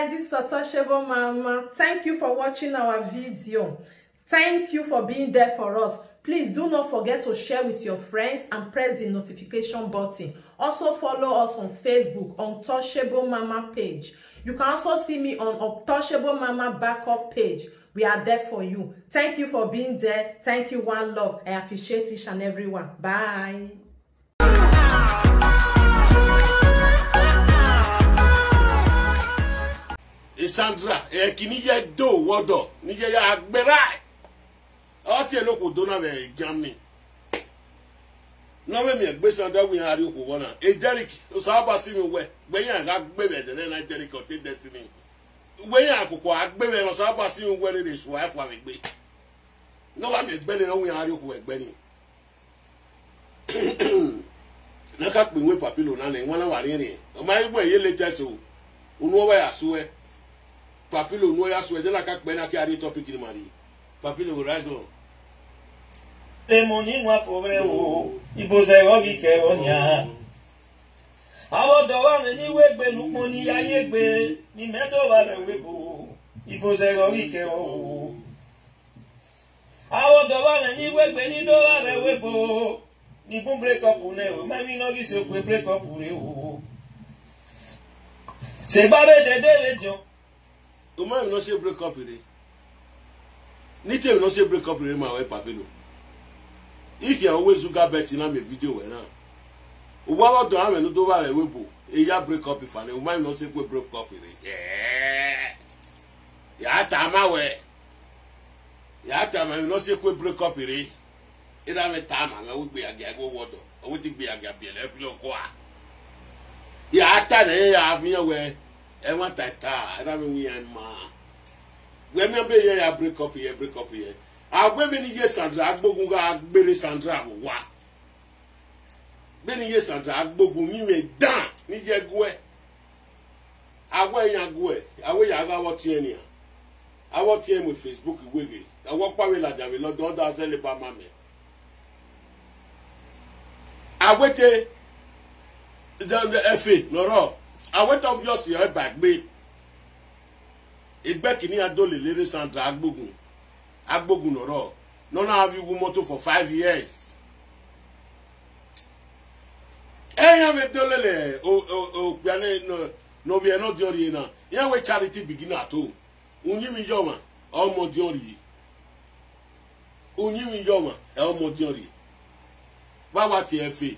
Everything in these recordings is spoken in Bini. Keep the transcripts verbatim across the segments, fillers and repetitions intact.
This is Untouchable Mama. Thank you for watching our video. Thank you for being there for us. Please do not forget to share with your friends and press the notification button. Also follow us on Facebook, Untouchable Mama page. You can also see me on Untouchable Mama backup page. We are there for you. Thank you for being there. Thank you, one love. I appreciate each and every one. Bye. Sandra, ẹki ne I ye do vbe ọdọ, ne I ye ya gberra. Ọ tie ne okhuo do na vbe Germany. Ne ọ vbe miẹn egbe Sandra wẹ iran rrie okhuo vbọ na. E Derrick, Osanobua si mwẹ uwẹ, wẹ iran gha gbe vbe ẹdẹrẹ na Derrick ọte Destiny. Wẹ iran koko a gbe vbe ne Osanobua si mwẹ uwẹ rere sua ẹfua vbe egbe. Ne ọ gha miẹn egbe ne ọ wẹ iran rrie okhuo ẹgbẹ ni. Ne a ka kpe iwẹn Papilo na nẹ, iwẹn na wa rhiẹnrhiẹn. Ọ ma i wẹ ye latest o. Unu ọ wa ya suẹ. Papilo unu ọ ya suẹ, de na ka kpe na ke a rhie topic ni ma rhie. Papilo, right on. Emọ ni wan fo vbe o, ibozẹ ghi kẹ ọ nian. Avbe ọdọ vbe amẹ ni wegbe ne ukpọn ni ya ye egbe, ni mẹ do vbe amẹ webo, ibozẹ ghi kẹ o. Avbe ọdọ vbe amẹ ni wegbe ni do vbe amẹ webo, ni bun break up nẹ o, ma emwi ne ọ ghi sokue break up rre o. Sẹ egbe vbe dede vbe diọn. U ma emwi ne ọ si break up rre. Ne I te emwi ne ọ si break up rre ma ruẹ Papilo. I khian uwu Zuga Bet na miẹn video wẹ na. Uwa vbe ọdọ amwẹ ne u do vbe amwẹ webo, e ya break up fane, u ma emwi ne ọ si kue break up rre. Eh. Ya tama wẹ. Ya tama emwi ne ọ si kue break up rre. Erha mwẹ tama mwẹ wẹ igbe ya gia ghe owa ọdọ, ọ wẹ te igbe ya gia biẹlẹ filo kua. Ya ta nẹ, ya viẹn wẹ, ẹmwata ta, erha mwẹ wian ma. Wẹ miẹn be ye ya break up ye, break up ye. A wẹ vbene iye Sandra Agbogun gha gbere Sandra vbe owa. Vbene iye Sandra Agbogun ni mwẹ dan ni ye guẹ. A wẹ iran guẹ, a wẹ ya gha vbe ọtiẹn nian. A vbe ọtiẹn mu Facebook weghe, a wẹ ọkpa vbe ladian vbe London, ọ da zẹlẹ ba ma mẹ. A wẹ te, ẹfe ne ọ rrọọ, a wẹ te obvious ọre ba egbe. Egbe kini iran do lele rre Sandra Agbogun, Agbogun ne ọ rrọọ, ne ọ na vbe ugwu moto for five years. Iran vbe do lele o, o, okpia ne, ne, ne ovbi ẹre ne ọdiọn rrie na, iran wẹ charity begin at home. Uyinmwẹ iye ọmwa, ọmọ ọdiọn rrie. Uyinmwẹ iye ọmwa, ẹ ọmọ ọdiọn rrie. Vbe a wa tie ẹfe,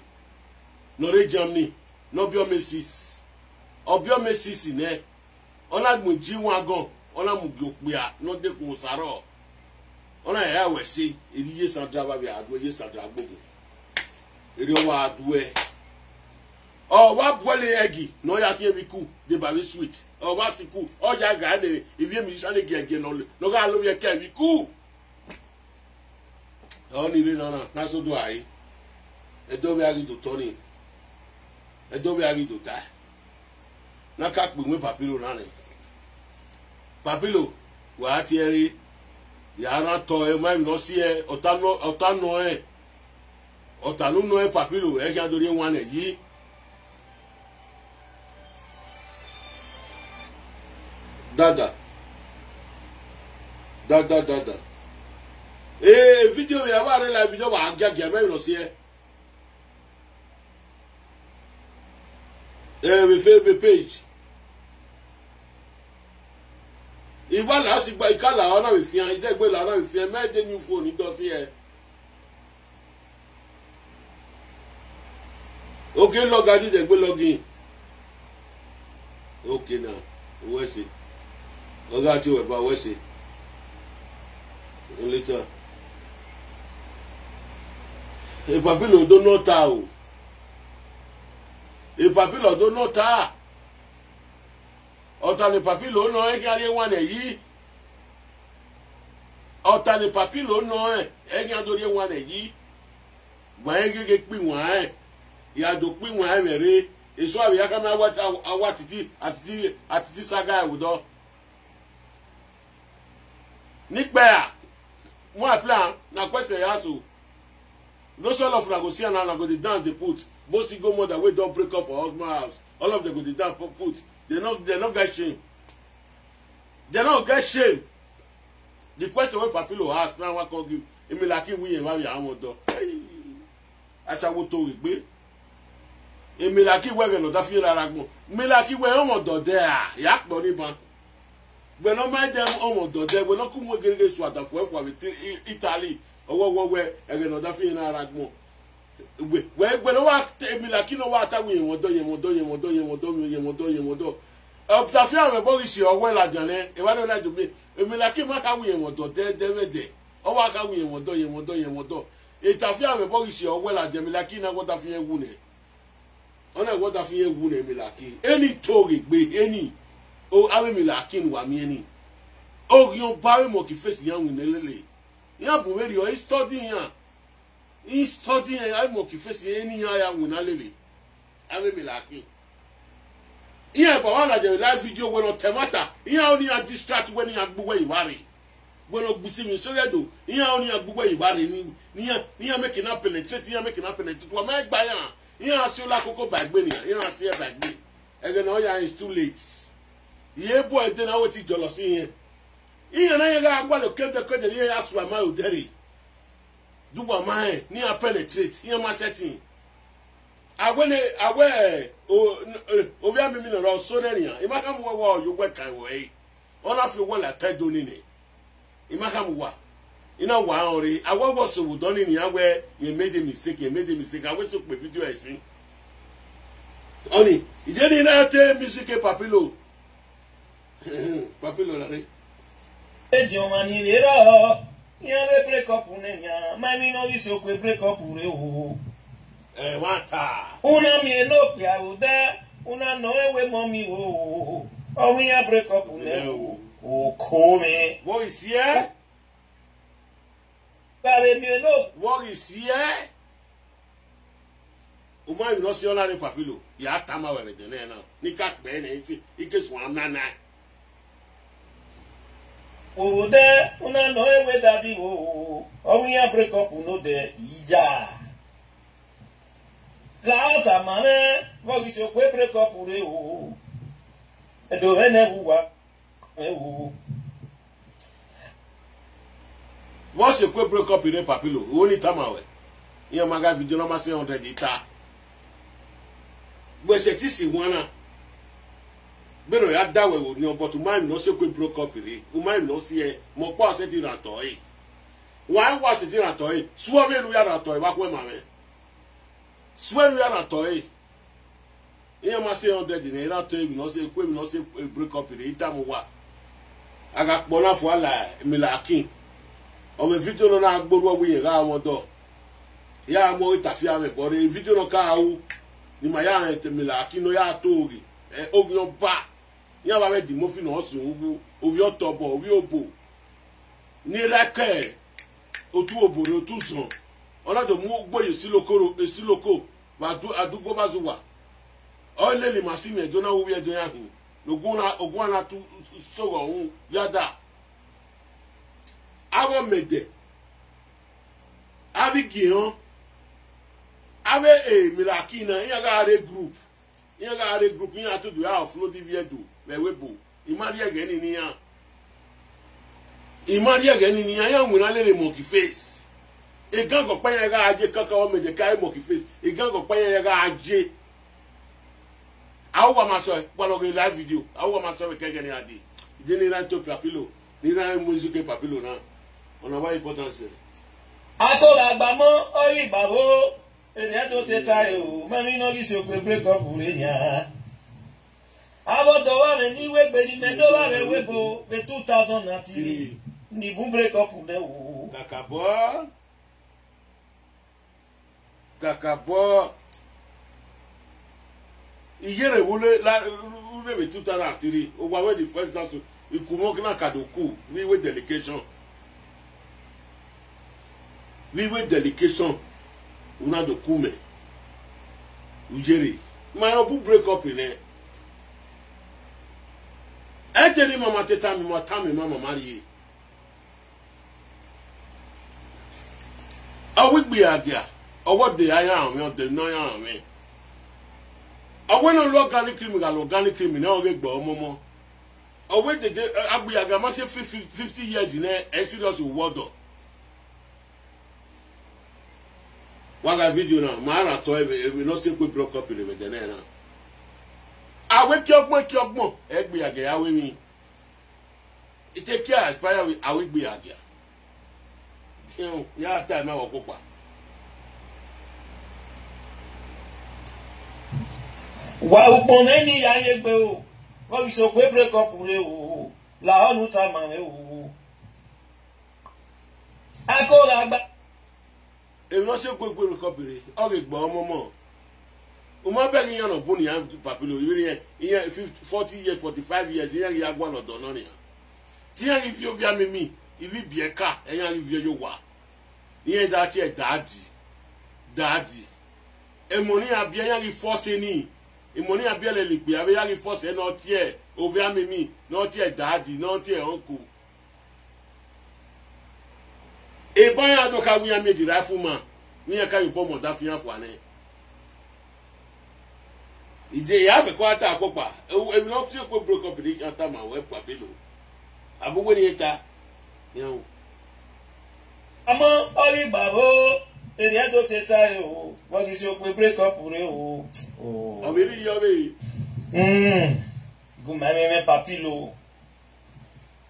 ne ọ rre Germany, ne ọ biẹ ọmọ esis. Ọ biẹ ọmọ esis nẹ, ọ na mu ji wan gọn, ọ na mu gie okpia ne ọ dekun osa rrọọ. Ọ na ya wẹ ẹse, erha iye Sandra vbe a vbe a duẹ, iye Sandra Agbogun. Erha ọ wa duẹ. Ọ wa buẹle ẹgi ne ọ ya khian vbe iku, deba vbe sweet. Ọ wa si iku, ọ ya gha ne ivbi emisan ne giẹgiẹ ne ọ le, ne ọ gha lo vbe ẹkẹ vbe iku. Ọni rre nana, na so do a re. Ẹdẹ ovbi a ghi do tọ ni. Ẹdẹ ovbi a ghi do tae. Na ka kpe iwẹn Papilo na nẹ. Papilo, wa tie ẹre, ya rhan otọ ẹre, ma emwi ne ọ si ẹre, ọta nọ, ọta nọ ẹre. Ọta ne u nọ ẹre Papilo, ẹ khian do rhie wan nẹ yi. Dada. Dada, dada. Ee, video vbe a wa rre live video wa giagia, ma emwi ne ọ si ẹre. Eh, vbe Facebook page. I wa la sigba, I ka la ọna vbe fian, I dẹgbe la ọna vbe fian, mẹ de new phone, I dọ si ẹre. Okay, log in, I dẹgbe log in. Okay now, wẹ ẹse. Ọ gha tie wẹ ba wẹ ẹse. Later. E Papilo do nọ ọta o. E Papilo do nọ ọta. Ọta ne Papilo nọ ẹre khian rhie wan nẹ yi. Ọta ne Papilo nọ ẹre, ẹ khian do rhie wan nẹ yi. Wa rẹn gheghe kpe iwan rẹn, ya do kpe iwan rẹn mwẹ rre. Eso avbe ya khama awa, awa titi, atiti, atiti saga ẹvbo dọ. Ni kpẹ ra, wan plan na question ya so. No, all of una go see am now, una go dey dance, dey put. Both single mother wey don break up for husband house, all of them go dey dance, put, put. They no, they no get shame. They no get shame. The question wey Papilo ask na wa come give, Milaki win yen vbe avbiaranmwẹ ọdọ. Ashawo to ghe egbe. Milaki wẹ ẹghẹ ne ọ da fi yen na rre agbọn. Milaki wẹ ọmọ ọdọ dẹ a, ya kpọ ni ban. Wẹ ne ọ ma dẹ ọmọ ọdọ dẹ, wẹ ne ọ ku mu egerege sua da fuẹfua vbe Italy. Ọwọwọ wẹ ẹghẹ ne ọ da fi yen na rre agbọn. Wẹ, wẹ, wẹ ne ọ wa te, Milaki ne ọ wa ta wẹ yen ẹmwẹ ọdọ, yen ẹmwẹ ọdọ, yen ẹmwẹ ọdọ, yen ẹmwẹ ọdọ, yen ẹmwẹ ọdọ, yen ẹmwẹ ọdọ. Ọtafian mwẹ ẹbọ ghi si ọwẹ ladian nẹ, evba ne ọ na do miẹn, Milaki ma kha wẹ yen ẹmwẹ ọdọ dẹdẹmwẹdẹ. Ọ wa kha wẹ yen ẹmwẹ ọdọ, yen ẹmwẹ ọdọ, yen ẹmwẹ ọdọ. Ọtafian mwẹ ẹbọ ghi si ọwẹ ladian, Milaki na wẹ ọdafian wu nẹ. Ọ na wẹ ọdafian wu nẹ Milaki. Eni to ghe egbe, eni. O, avbe Milaki ne uwa miẹn ni. Oghian ọba avbe monkey face iran winna lele. Iran bun vberriọ, I study iran. I study iran, avbe monkey face iran, eni iran ya winna lele. Avbe Milaki. Iran ebo wa ladian vbe live video wẹ ne ọ ta ẹmwata. Iran ọnii iran distract wẹ ne iran gbe uwẹ ye evba rre. Wẹ ne ọ gbe isi emwi sẹ ọghe do, iran ọnii iran gbe uwẹ ye evba rre ni, ne iran, ne iran make na penetrate, iran make na penetrate. Wa ma gba iran, iran si ola koko ba egbe nian, iran si ẹe ba egbe. Ẹghẹ ne ọ ya, it's too late. Iye bọ ẹdẹ na wẹ te jealousy irẹn. Iran na rẹn gha gualọ kẹdẹkẹdẹ ne iran ya sua ma odẹ rre. Do uwa ma rẹn ne iran penetrate, iran ma sẹtin. A wẹ ne, a wẹ, o, n-, eh, ovbi amimi ne ọ rọ so nẹ nian, I ma khama uwa, uwa ọ ye owẹ kan ruẹ ẹre. Ọ na fi owẹ la ta ẹdẹ ọnii nẹ. I ma khama uwa. I na wa rẹn ọre, a wẹ uwa ọ sẹ vbe odọ nii nian wẹ, "Rẹn made a mistake, rẹn made a mistake." A wẹ sẹ okpia video ẹre sin. Ọnii, I je ne I na te music Papilo. Papilo la rre. Ediọn ọmwa ni vbe rrọọ, iran vbe break up nẹ nian, ma emwi ne ọ ghi si okue break up rre o. Ẹmwata. U na miẹn ne okpia vbe odẹ, u na nọ ẹn wẹ mummy o, ọ wẹ iran break up nẹ o, oko mwẹ. Vbọ ghi siẹ? Gha vbe miẹn no. Vbọ ghi siẹ? U ma emwi ne ọ si ọ na rre Papilo, ya tama wẹ vbe ẹdẹ nẹ na, ne I ka kpẹ nẹ, I ke suẹn nana. Odẹ, u na nọ ẹn wẹ daddy o, ọ wẹ iran break up nodẹ, iya. Gha tama mwẹ, vbọ ghi si okue break up rre o. Ẹdo mwẹ nẹ vbe uwa, ẹ wo. Vbọ si okue break up rre Papilo, uwẹ ne I tama wẹ. Iran ma gha video ne ọ ma sẹ hundred ta. Wẹ sẹtin si wan na. Vbene ọ ya da wẹ vbe orhiọn, but u ma emwi ne ọ si okue break up rre, u ma emwi ne ọ si ẹe, mẹ ọkpa ọ sẹtin rhan otọ ẹre. Wa wa sẹtin rhan otọ ẹre, suẹ vbene u ya rhan otọ ẹre, vbe akhuẹ ma mwẹ. Suẹ ne u ya rhan otọ ẹre. Iran ma sẹ hundred nẹ, I na to emwi ne ọ si, ku emwi ne ọ si break up rre, I tama uwa. A gha kpọ na fua la Milaki. Ọ mwẹ video nọ na gbe orhu ọvbokhan gha mwẹ ọdọ. Ya mu ọghe Tafian mwẹ ẹbọ rre, video nọ ka ru, ne ima ya rẹn te Milaki ne ọ ya to ghe, ẹ, oghian ọba. Iran vbe avbe Dimofi ne ọ sẹ uhunmwu, ovbi ọtobọ, ovbi obo. Ne erha ke otu obo rre, otu zọn. Ọ na do mu ugbo ye esiloko ro, esiloko vbe adu-, adugbo vbe azuwa. Ọ lele ima si mwẹ ẹdẹ na ru vbe ẹdẹ ya hin. Ne ogun na, ogun na tu sogho uhunmwu ya da. Avbe ọmẹdẹ, avbe igiehọn, avbe Milaki na, iran gha rre group. Iran gha rre group, iran to do ya offload ivbi Ẹdo vbe ẹvbo ebo. I ma rhie ẹghẹ nii ne iran. I ma rhie ẹghẹ nii ne iran, iran winna lele monkey face. Egangan ọkpa iran gha je kaka ọmẹdẹ ka monkey face. Egangan ọkpa iran gha je. A uwa ma sẹ, gbalọ ghe live video. A uwa ma sẹ vbe kẹgẹ ne iran dee. I de ne iran to Papilo, ne iran music Papilo na. Ọna wa importance. A to gha gba mọ, ọ ghi gba vbo. Ene a do te ta re o, ma emwi ne ọ ghi si okue break up rre nian. Avbe ọdọ vbe avbe ni wegbe ni mẹ do vbe avbe webo vbe two thousand and three, ni bun break up nẹ o. Kakabọ. Kakabọ. Iyẹrẹ vbe ule la, ule vbe two thousand and three, owa wẹ the first dance, ikumọ na ka do ku, vbe iwe delegation. Vbe iwe delegation, una do ku mẹ. Ujere, ma rẹn ọ bu break up nẹ. Ẹ te ne mama te tama, ma tama mama ma rhie. Ọ wẹ igbe a gia, ọ wẹ ọdẹ a ya rẹn mwẹ, ọdẹ ne ọ ya rẹn mwẹ. Ọ wẹ ne ọ lu organic cream gha lu organic cream nẹ, ọ ghe gbe ọmọmọ. Ọ wẹ dede, eh, Agbiyagha ma se fifty years nẹ, ẹ serious wọ ọdọ. Wa gha video na, ma ra tọ ẹvbo, emwi ne ọ si egbe block up rre vbe ẹdẹ nẹ na. A wẹ ekiọgbọn, ekiọgbọn, Agbiyagha a wẹ emwi. Itekia expire, a wẹ Agbiyagha. Ẹhun, ya ta ẹmwẹ ọkpọkpa. Wa ukpọn nẹ ni ya ye egbe o, vbe ọ ghi sokpan break up rre o, lahọ ne u tama mwẹ o. A ko gha gba. Emwi ne ọ si egbe break up rre, ọ ghe gbe ọmọmọ. U ma bẹghe iran ne ọ bun nian, Papilo, ivbi iran, iran fifty, forty years, forty-five years, iran ghi ya gualọ ọdọ nọ nian. Te iran ghi viọ ovbi amimi, ivbi ibiẹka, iran ghi viọ ye owa. Iran da tie daddy, daddy. Emọ ne iran biẹ, iran ghi force ni. Emọ ne iran biẹ lele ikpia vbe iran ghi force ne ọ tie ovbi amimi, ne ọ tie daddy, ne ọ tie uncle. Eba iran do kha wẹ iran miẹn giraffe ma, wẹ iran ka ye obọ mọ ọdafẹn iran fua nẹ. Ide ya fẹ ko a ta ọkpọkpa, emwi ne ọ tie egbe break up ne I khian tama ruẹ, Papilo. Abọ uwẹ ne I ta, iran ru. Amọ ọ ghi gba vbo, erriọ do te ta ẹre o, vbe ọ ghi sokpan break up rre o. Ọ vbe rre iyọvbe. Mm, gu ma mwẹ mwẹ, Papilo.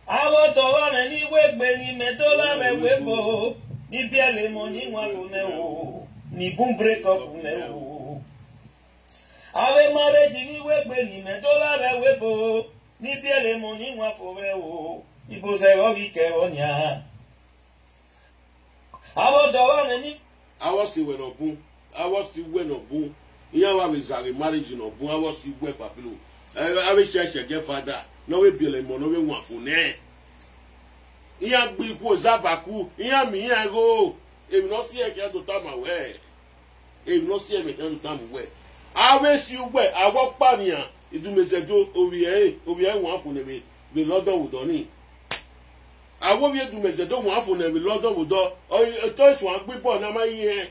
Avbe ọdọ ọmwa mwẹ ni wegbe, ne imẹ do vba vbe ẹvbo ebo, ni biẹlẹ emọ ni wan fo nẹ o, ni bun break up nẹ o. Avbe marriage ni wegbe, ne imẹ do vba vbe ẹvbo ebo, ni biẹlẹ emọ ni wan fo vbe o, ibo zẹ ọ ghi kẹ vbọ nian. Avbe ọdọ ọmwa mwẹ ni. Avbe ọ si wẹ ne ọ bun, avbe ọ si wẹ ne ọ bun, iran wa vbe zaghe marriage ne ọ bun, avbe ọ si wẹ, Papilo. Ẹ, avbe church ẹgẹ fada ne ọ vbe biẹlẹ emọ ne ọ vbe wan fo nẹ. Iran gbe ikhuo zẹ abaku, iran miẹn iran igho. Emwi ne ọ si ẹre khian do tama wẹ, emwi ne ọ si ẹre khian do tama wẹ, avbe si uwẹ, a wẹ ọkpa nian, Idumezẹdo, ovbi ẹre, ovbi ẹre wan fo nẹ vbe, vbe London vbe odọ ni. A wẹ ovbi Idumezẹdo wan fo nẹ vbe London vbe odọ, ọ, ọ, ọ suẹn gbe ibọ ne a ma yi ẹn.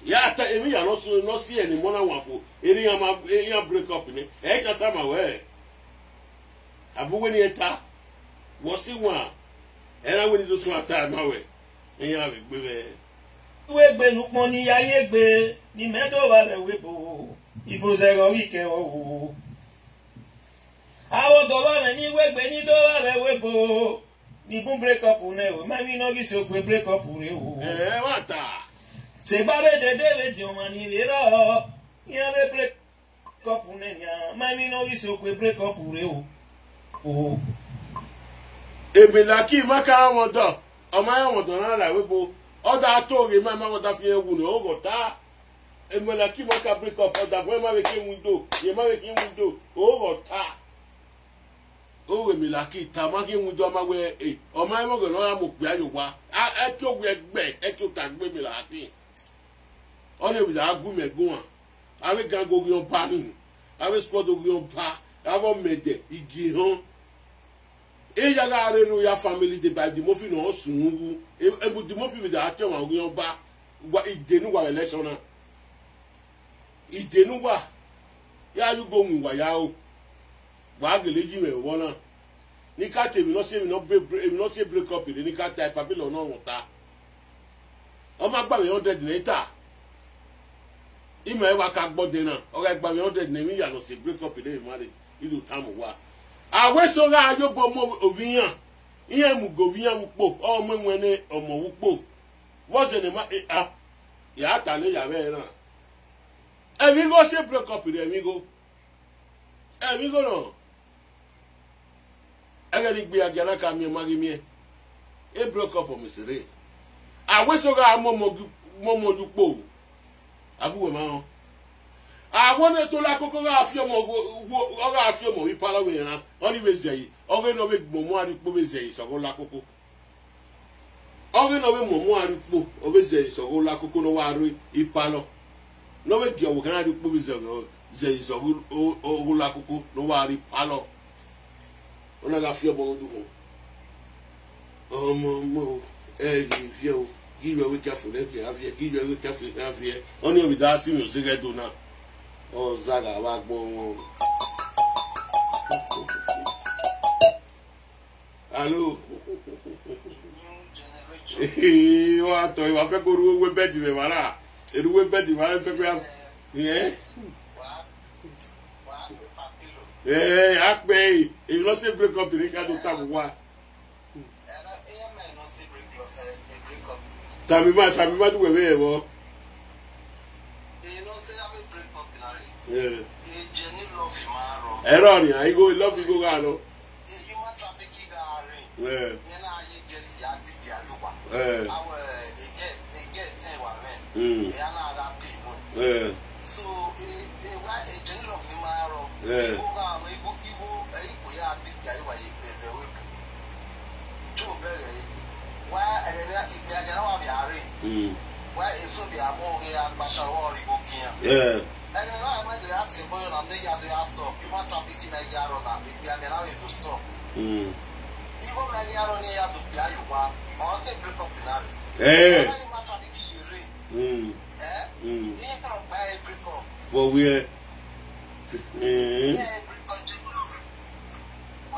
Ya ta emwi ya ne ọ si, ne ọ si ẹre ne emọ na wan fo, erha iran ma, iran break up nẹ, ẹ i khian tama wẹ, abọ uwẹ ne I ta, wẹ ọ si wan, ẹ na wẹ ne I do suẹn ta ma wẹ, iran vbe gbe vbe. Wegbe ne ukpọn ni ya ye egbe, ne imẹ do vba vbe ẹvbo ebo, ibo zẹ ọ ghi kẹ vbọ o. Avbe ọdọ ọmwa mwẹ ni wegbe ni do vba vbe ẹvbo ebo, ni bun break up nẹ o, ma emwi ne ọ ghi sokpan break up rre o. Ẹ, ẹmwata. Sẹ egbe avbe dede vbe ediọn ọmwa ni vbe rrọọ, iran vbe break up nẹ nian, ma emwi ne ọ ghi sokpan break up rre o. O. Emelaki ma ka rọnmwẹ ọdọ, ọ ma rọnmwẹ ọdọ na la ẹvbo ebo, ọ da to ghe ma, ma wẹ ọdafẹn iran wu nẹ, ọ ghọ ta. Emelaki ma ka break up, ọdafẹn ma vbe khin window, rẹn ma vbe khin window, ọ ghọ ta. Ọ ghe Emelaki ta, ọ ma khin window, ọ ma wẹ, e, ọ ma mwẹ ọghẹ ne ọ ya mu okpia ye owa. A, ẹki owiẹ gbe, ẹki ota gbe Emelaki. Ọnii vbe da gu imẹ guan. Avbe gang oghian ọba ni, avbe squad oghian ọba, avbe ọmẹdẹ, igie ehọn. Eya gha rre ne oya family de ba Eddie Murphy ne ọ sunu wu. E, e, Eddie Murphy vbe da tie ọmwa oghian ọba, wa, ide ne uwa vbe election na. Ide ne uwa, ya ye ugo mu uwa ya o. Wa gele yi mwẹ vbọ na. Ne I ka ta emwi ne ọ si, emwi ne ọ bre-, bre-, emwi ne ọ si break up rre, ne I ka ta, Papilo ne ọ mwẹ ọta. Ọ ma gba vbe hundred ne I ta. Ima ẹre wa ka gbe ọdẹ na, ọ gha gba vbe hundred ne emwi ya ne ọ si break up rre marriage, I do tama uwa. A wẹ eso gha ye obọ mu ovbi iran, iran mu ugo ovbi iran vbe ukpo, ọ mu ẹwẹn ne ọmọ vbe ukpo. Vbọzẹ ne ma, e, a, ya ta ne ya vbe ẹre na. Emwi igho si break up rre, emwi igho. Emwi igho nọ. Ẹghẹ ne I gbe a gia na ka miẹn, ma ghi miẹn. E break up ọ mẹ sẹ rre. A wẹ eso gha mu ọmọ gi-, mu ọmọ ye ukpo. Abọ uwẹ ma rẹn. A wẹ ne Tola Koko gha fi ọmọ wo, wo, ọ gha fi ọmọ vbe ipalọ vbe rran, ọnii vbe zẹ yi, ọghe ne ọ vbe mu ọmọ rrie ukpo vbe zẹ yi sẹ ọghe Ola Koko. Ọghe ne ọ vbe mu ọmọ rrie ukpo, ọ vbe zẹ yi sẹ ọghe Ola Koko ne ọ wa rrie ipalọ. Ne ọ vbe gie ọvbokhan na rrie ukpo vbe zẹ, zẹ yi sẹ ọghe, o, o, Ola Koko ne ọ wa rrie ipalọ. Ọ na gha fi ọmọ ghe odukhunmwu. Ọmọ, ọmọ o, ẹ ghi viẹ o, ghi vbe wẹ careful ne ẹghẹ a viẹ, ghi vbe wẹ careful ne a viẹ. Ọnii ọ vbe da si mwẹ ozeghẹ do na. Ọ zagha vbe agbọn wọn. Alo. New generation. Ee, wa tọ, wa fẹ ko ru uwu bed vbe vara. Eru uwu bed vara fẹ ko ya. Ẹ? Ẹ, a kpẹ e. Emwi ne ọ si break up ne I ka do tama uwa. Tama ima, tama ima, du wẹ vbe ẹvbo. Ẹ. Ẹrọ nian, igho, love igho gha nọ. Ẹ. Ẹ. Mm. Ẹ. Ẹ. Mm. Ẹ. Mm. Ẹ. Mm. Mm. For where? Mm.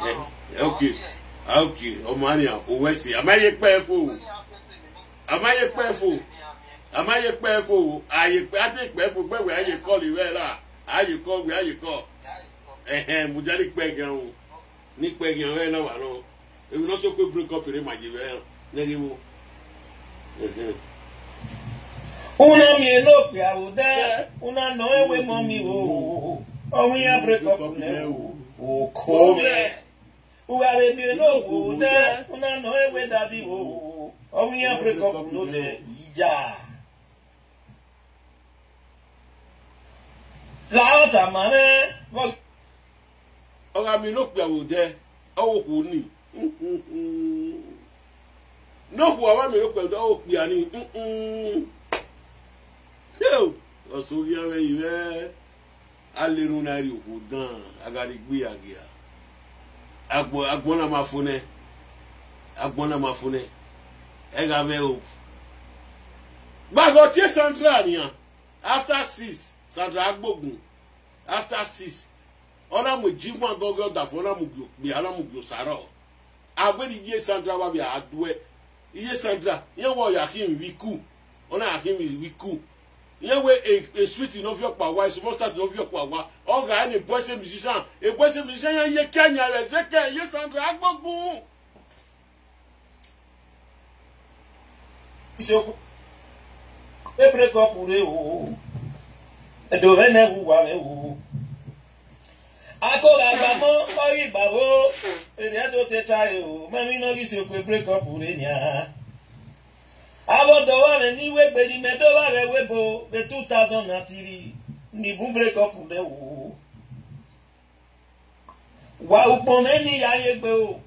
Eh, okay. Ah, okay. Ọmọ ania, owẹ si. A ma ye kpẹ fo. A ma ye kpẹ fo. A ma ye kpẹ fo. A ye kpẹ, a te kpẹ fo, gbe wẹ a ye call wẹ la. A ye call wẹ, a ye call. Ẹhẹn, mudia ni kpẹ ghian o. Ni kpẹ ghian wẹ na wa nọ. Emwi ne ọ si okpia break up rre ma ye vbe nẹ ghe vbo. Ẹhẹn. Una miẹn ne okpia vbe odẹ, una nọ ẹwe mọ mi o, ọ wẹ iran break up nẹ o, oko mwẹ. Uwa vbe miẹn ne okhuo vbe odẹ, una nọ ẹwe daddy o, ọ wẹ iran break up nodẹ, iya. La ọ tama mwẹ, vbọ. Ọ gha miẹn ne okpia vbe odẹ, ọ vbe okhuo ni. Ne okhuo a wa miẹn ne okpia vbe odẹ, ọ vbe okpia ni. Heo, ọ so ghian mwẹ yi mwẹ. A le erhunmwu na rrie okhuo dan, a gha rrie egbe a gia. Agbọn, agbọn na ma fo nẹ. Agbọn na ma fo nẹ. Ẹ gha vbe hope. Gba ghe ọ tie Sandra nian. After six, Sandra Agbogun. After six, ọ na mu ejimuan gọghe ọdafẹn, ọ na mu gie okpia, ọ na mu gie osarọ. A wẹ ne iye Sandra wa vbe a duẹ. Iye Sandra, iran wẹ ọ ya khin vbe iku. Ọ na ya khin vbe iku. Iran wẹ e, e sweet ne ọ viọ kpa owa, e small start ne ọ viọ kpa owa. Ọ gha ne boys musician, e boys musician iran ye Kenya vbe zẹ kẹ, iye Sandra Agbogun. Isoku, e break up rre o. Ẹdo vbe nẹ vbe uwa mwẹ o. Ako gha gba mọ, ọ ghi gba vbo, erriọ do te ta re o. Ma emwi ne ọ ghi si okue break up rre nian. Avbe ọdọ wa mwẹ ni wegbe ne imẹ do vba vbe ẹvbo ebo vbe two thousand and three, ni bun break up nẹ o. Wa ukpọn mwẹ ni ya ye egbe o.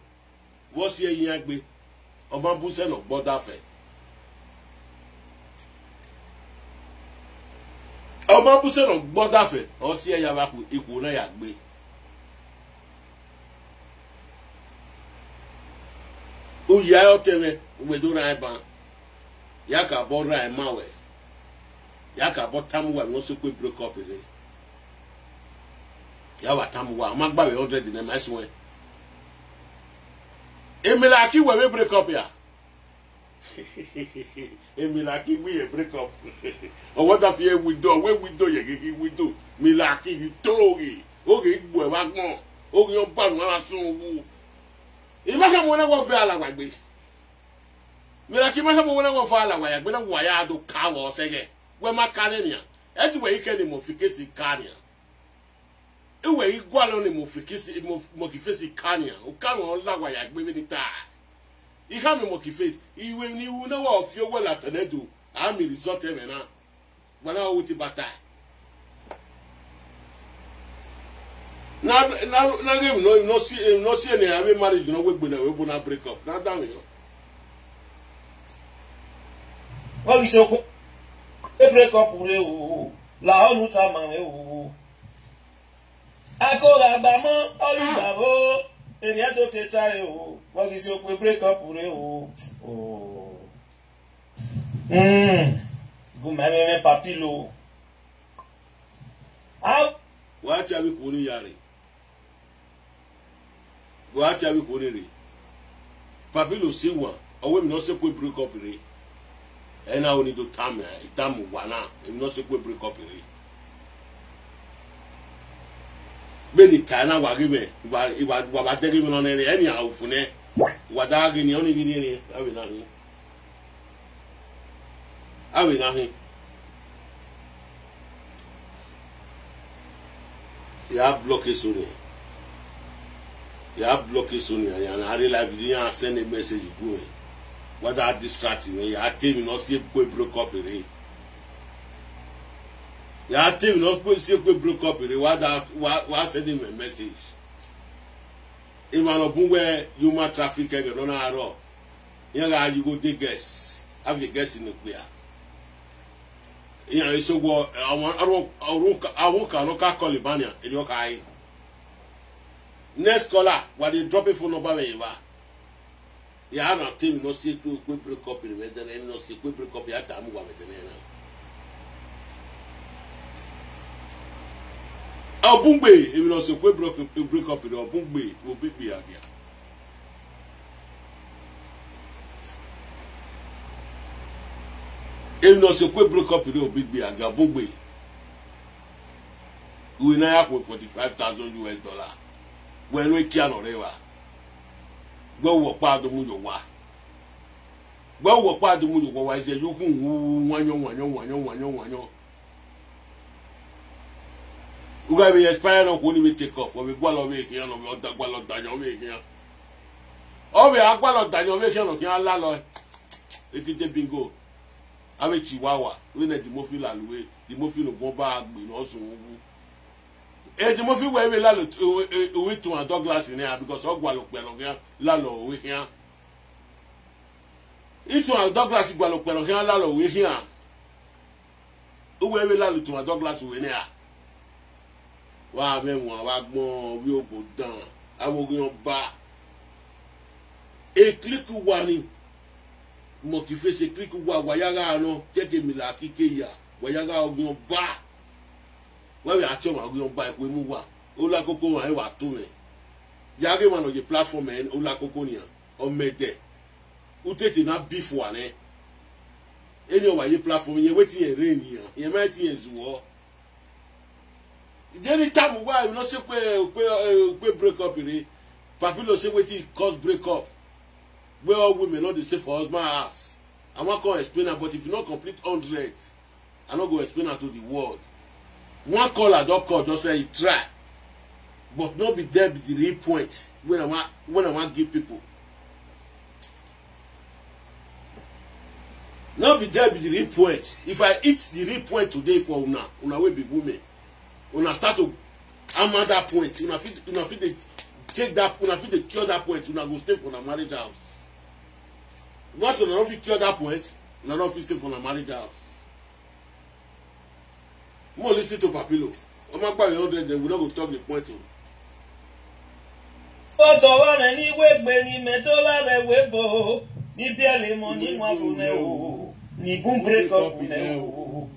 Vbe ọ si ẹre iran gbe, ọ ma bu sẹ ne ọ gbe ọdafẹn. Ọ ma bu sẹ ne ọ gbe ọdafẹn, ọ si ẹre ya vbe ikhuo na ya gbe. U ya ọtẹn mwẹ, u wẹ do rhan ẹban. Ya ka bọ rhan ẹma wẹ. Ya ka bọ tama uwa ne ọ si okpia break up rre. Ya wa tama uwa, ọ ma gba vbe hundred ne ma suẹn. Emila ki wẹ vbe break up ya. Emila ki wẹ ye break up. Ọ wẹ da fi ẹ window, ọ wẹ window ye ghi window. Emila ki ghi to ghi, o ghi gbuẹ vbe agbọn, o ghi ọba nu ara sun wu. I ma khama wẹ ne wọ vẹ alawa gbe. Emila ki ma khama wẹ ne wọ vẹ alawa ya gbe, ne wa ya do ka vbọ sẹ ghẹ. Wẹ ma ka nẹ nian. Ẹ ti wẹ i kẹ ne mọ fi kesi ka nian. Iwẹ i gualọ ne Mọki Fesi, Mọ-, Mọki Fesi ka nian, u ka mwẹ ọ la wa ya gbe vbene I ta. I khama Mọki Fesi, iwẹ ni ru ne wa fi owẹ la tẹnẹ do, a miẹn result ẹmwẹ na. Wa na ru te ba ta. Na, na, na ghe emwi nọ, emwi nọ si, emwi nọ si ẹnẹ avbe marriage nọ wegbe na, wẹ bo na break up, na danmwehọ. Ọ ghi sokpan, e break up rre o, la ọ nu tama mwẹ o. Ako gha gba mọ, ọ ghi gba vbo, erriọ do te ta re o, vbe ọ ghi si okpia break up rre o. Oh. Mm. Gu ma ẹmwẹ mwẹ papilo. A. Wa tie avbe ikhuo ni ya rre. Wa tie avbe ikhuo ni rre. Papilo si wan, ọ wẹ emwi ne ọ si ku break up rre. Ẹ na ho ne I do tama, I tama uwa na, emwi ne ọ si ku break up rre. Vbene I ta na, wa ghe mwẹ, wa, wa, wa vbe dẹghe mwẹ nọ nẹ, ẹ nian ofu nẹ, wa da ghe nian, ọni ghi nian, a vbe na hin. A vbe na hin. Ya block eso nian. Ya block eso nian, ya na re live video, ya send a message gu mwẹ. Wa da distract mwẹ, ya te emwi ne ọ si ku break up rre. Ya te emwi ne ọ si ku break up rre, wa da, wa, wa send mwẹ message. Emwa ne ọ bun wẹ human traffic ẹghẹ ne ọ na rrọọ, iran gha ye igho de girls, a viọ girls ne okpia. Iran eso wọ, àwọn, àwọn, àwọn, àwọn kan ne ọ ka call ban nian, erriọ ọ kha re. Next caller, wa de drop phone number mwẹ ye evba. Ya na te emwi ne ọ si ku break up rre vbe ẹdẹnẹ, emwi ne ọ si ku break up ya tama uwa vbe ẹdẹnẹ na. Ọ bun gbe, emwi ne ọ si ku break, break up rre, ọ bun gbe, vbe obọ egbe a dia. Emwi ne ọ si ku break up rre, obọ egbe a dia, ọ bun gbe. Uwẹ na ya khuẹ forty five thousand U S dollar. Wẹ ne u kia nọ rre evba. Wẹ wẹ ọkpa do mu ye owa. Wẹ wẹ ọkpa do mu ye owa, wa zẹ ye ukhunmwu wanyọn, wanyọn, wanyọn, wanyọn, wanyọn. U gha vbe expire ne okhuo ni vbe take off, ọ vbe gualọ vbe khian, ọ vbe ọda gualọ dayan vbe khian. Ọ vbe a gualọ dayan vbe khian, ọ khian lalọ. Ekite bingo. Avbe Chihuahua, vbene Eddie Murphy lalọ ue, Eddie Murphy ne ugbọn ba gbe ne ọ zun uwu. Eddie Murphy wẹ vbe lalọ, e, e, e, Ituan Douglas nẹ, because ọ gualọ okpia ne ọ khian lalọ ue khian. Ituan Douglas gualọ okpia ne ọ khian lalọ ue khian. Uwẹ vbe lalọ Ituan Douglas ue nẹ a. Wa mwẹ wọn, wa gbọn ovbi obo dan, avbe oghian ọba. E click uwa ni, Monkey Face, e click uwa, wa ya gha nọ, kẹkẹ Milaki ke ya, wa ya gha oghian ọba. Wa vbe a tie ọmwa oghian ọba, ekhue mu uwa. Ola koko ọmwa ẹre wa to mwẹ. Ya ghe emwa ne ọ ye platform ẹre, ola koko nian, ọ mẹ dẹ. U tete na beef uwa nẹ. Eni ọ wa ye platform, irẹn wẹ te irẹn rre nian, irẹn ma te irẹn zuọ. Jeni tama uwa emwi ne ọ si ku, ku, ku break up rre. Papilo say wetin cause break up. Where all women no dey stay for husband house. I wan come explain am, but if you no complete hundred, I no go explain am to the world. One caller don call, just let it try. But no be there be the real point when I wan, when I wan give people. No be there be the real point. If I hit the real point today for una, una wey be women, una start to hammer that point. Una fit, una fit dey take that, una fit dey cure that point. Una go stay for una marriage house. Once una no fit cure that point, una no fit stay for una marriage house. Mo listen to Papilo. Ọ ma gba hundred, then we no go talk the point o. Ọdọ wa mẹ ni wegbe ni mẹ do la vbe webo, ni biẹlẹ emọ ni wan fo mẹ o, ni gun break up mẹ o.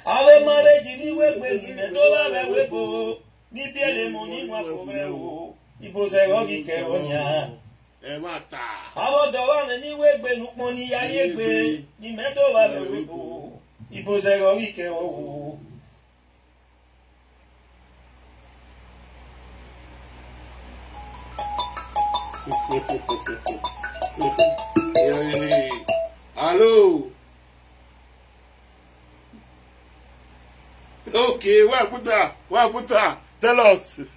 Avbe marriage ni wegbe ni mẹ do la vbe webo, ni biẹlẹ emọ ni wan fo mẹ o, ibo zẹ ghe ọ ghi kẹ ọyan. Ẹmwata. Avbe ọdọ wa mẹ ni wegbe ne ukpọn ni ya ye egbe, ni mẹ do la vbe webo, ibo zẹ ghe ọ ghi kẹ ọyan o. Hello. Okay, where I put her? Where I put her? Tell us. One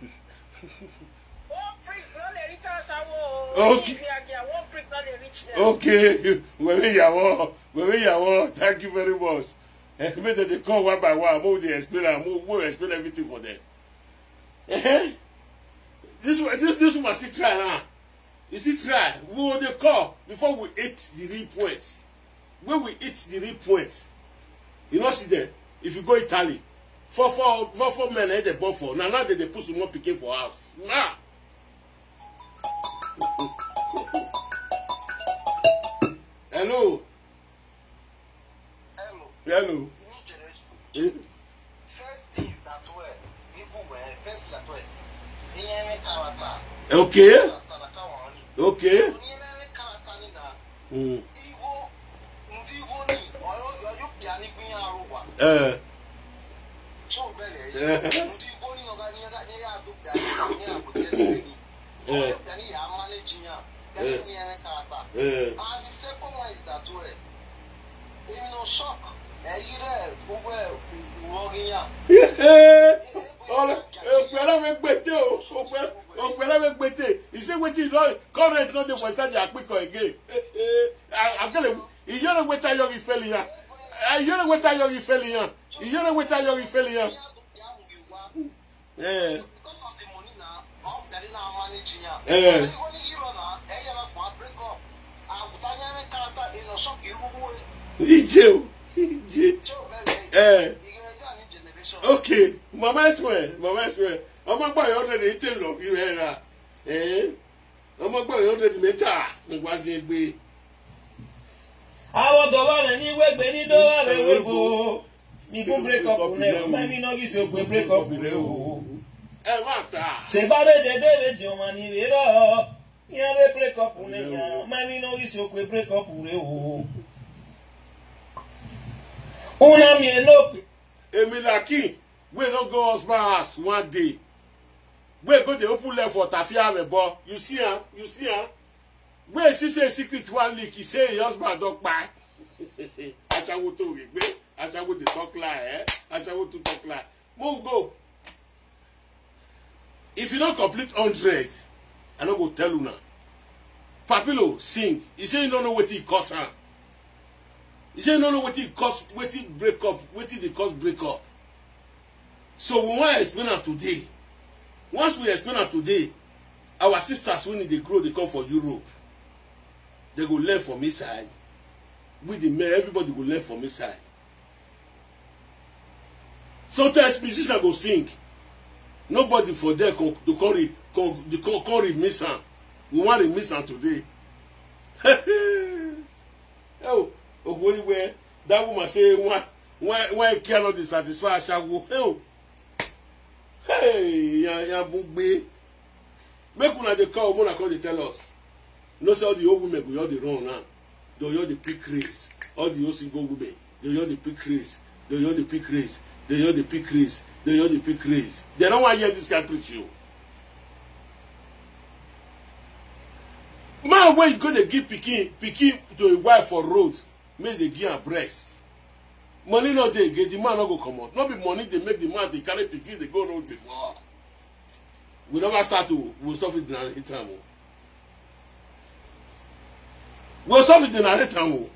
prick no dey reach us, awo. Okay. If you are there, one prick no dey reach them. Okay. Wẹrẹ ìyàwó, wẹrẹ ìyàwó. Thank you very much. Eh, make dem dey call one by one. Make we dey explain am. Make we explain everything for them. Eh? This one, this, this woman still try now. You see, try. We will dey call before we hit the real point. When we hit the real point, you no see them. If you go Italy, four, four, four, four men, eh, they born for. Now, now they, they put some more pikin for house. Nah. Hello. Hello. Hello. Eh? First thing is that way. People were first that way. Okay. Okay. Mm. Igho, rhunmwuda igho ni, ọ yo, ọ yo okpia ni gu iran aro owa. Eh. So bẹghe, eh, rhunmwuda igho ni, ọ gha, ni, ọ gha, ni ya do okpia ni, ni ya do okpia ni. Eh. Ọ yo okpia ni ya manage iran. Eh. Okpia ni ya mwẹ character. Eh. And the second one is that, well, emwi ne ọ shock, ẹ i re uwẹ, uwẹ ọghe iran. Ọrẹ, okpia na vbe gbete o, okpia, okpia na vbe gbete. He say wetin he don, current no dey for inside the akpikọ again. Agele, iyore weta yọ ghi fẹli iran. Iyore weta yọ ghi fẹli iran. Iyore weta yọ ghi fẹli iran. Eh. Eh. Ije o, ije. Eh. Okay, mama ẹsuẹn, mama ẹsuẹn. Ọmọ gba yọ rẹ ne te lọ bi rẹ ra. Eh. Ọmọ gba yọ rẹ ne mẹ ta, ne wa zin egbe. Avbe ọdọ vbe amwẹ ni wegbe ni do vbe amwẹ webo. Mi gun break up nẹ, ma emwi ne ọ ghi sokpan break up rre o. Ẹ vba ta. Sẹ ba vbe dede vbe diọn ọmwa ni vbe rrọọ, iran vbe break up nẹ yan, ma emwi ne ọ ghi sokpan break up rre o. Una miẹn ne okpia. Emilaki, we no go husband house one day. We go dey open left for Tafia Amebo. You see am? You see am? We see say secret wan leak, he say him husband don kpai. Ashawo to regbe, ashawo dey talk lie, eh? Ashawo to talk lie. Mo go. If you don't complete hundred, I no go tell una. Papilo sing. He say he no know wetin he cause am. He say he no know wetin he cause, wetin break up, wetin dey cause break up. So we wan explain am today. Once we explain am today, our sisters wey dey grow, dey come for Europe, they go learn from inside. We the men, everybody go learn from inside. Sometimes musician go sing, nobody for there come to come re, come, to come, come remix am. We wan remix am today. Oh, Ogworiwe, that woman say one, one, one care no dey satisfy ashawo. Oh, hey, ya, ya bun gbe. Make una dey call, una come dey tell us. No say all the old women go just dey run now. They just dey pick craze. All the old single women, they just dey pick craze. They just dey pick craze. They just dey pick craze. They just dey pick craze. They no wan hear this kind preach o. Man wey go dey give pikin, pikin to a wife for road, make dey give am breast. Money no dey again, the man no go comot. No be money dey make the man dey carry pikin dey go road before. We never start o, we suffer the narrate am o. We suffer the narrate am o.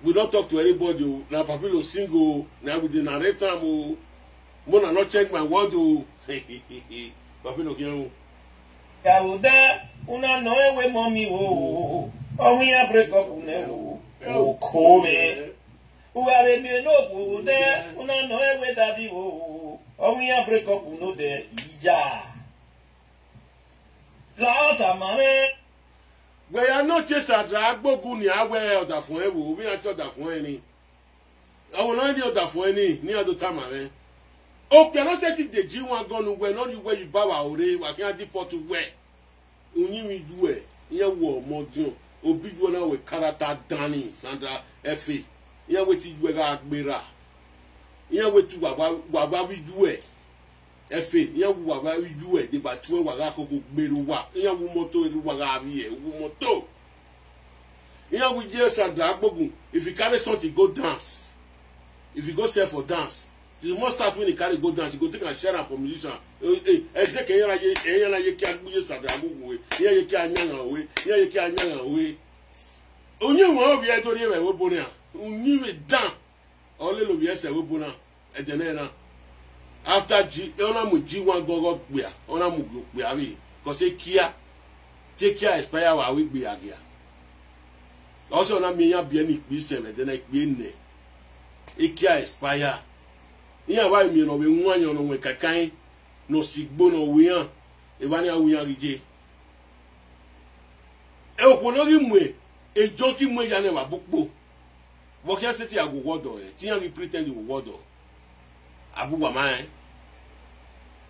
We don't talk to anybody o. Na Papilo sing o, na we dey narrate am o. Mo na no check my word o. Papilo kẹrun. Gavode, una nọ ẹwe mọ mi o, ọ wẹ iran break up nẹ o, oko mwẹ. Uwa vbe miẹn ne okhuo nẹ, una nọ ẹwe daddy o, ọ wẹ iran break up nodẹ, iya. La ọ tama mwẹ. Wẹ ya nọ tie Sandra Agbogu ni a wẹ ọdafẹn ẹvbo, ovbi iran tie ọdafẹn ẹni. Ọvbọna ni ọdafẹn ẹni, ne iran do tama mwẹ. Okpia ne ọ sẹtin de G one gọn ne uwẹ ne ọ rhie uwẹ ye iba vbe aro rre, wa khian deport uwẹ. Uyinmwẹ ijuẹ, iran wẹ ọmọ ọdiọn, obi ijuẹ na wẹ character danni, Sandra Efe, iran wẹ te ijuẹ gha gbe ra, iran wẹ te uwa vbe, uwa vbe avbe ijuẹ, Efe, iran wẹ uwa vbe avbe ijuẹ, deba tuẹ wa gha koko gbe rre uwa, iran wẹ moto rre uwa gha vbiẹ, wẹ moto. Iran wẹ iye Sandra Agbogu, if you carry something go dance, if you go sell for dance, the more stuff wey he carry go dance, he go take and share am for musician. Eh, eh, ẹzẹ kẹ iran ye, iran ye kia gbe iye Sandra Agbogu we, iran ye kia yan we, iran ye kia yan we. Uyinmwẹ ovbi ẹre do rhie vbe ẹvbo ebo nian, uyinmwẹ dan, ọ lele ovbi ẹre sẹ ẹvbo ebo na, ẹdẹ nẹ na. After G, ọ na mu G one gọghọ okpia, ọ na mu okpia vbe, cause ekia, te ekia expire wa vbe gbe ya gia. Ọ sẹ ọ na miẹn iran biẹ ne ikpia isẹn vbe ẹdẹ na, ikpia enẹ, ekia expire. Iran wa miẹn ne ọ vbe wan yan ne ọ wẹn kakan, ne ọ si igbo ne ọ ru iran, evba ne iran ru iran ghi ye. Okhuo ne ọ ghi mu John ki mu ya ne evba bu ukpo. Vbe ọ khian sẹtin ya gu word ọre, te iran ghi pretend gu word ọre. A bu uwa ma rẹn.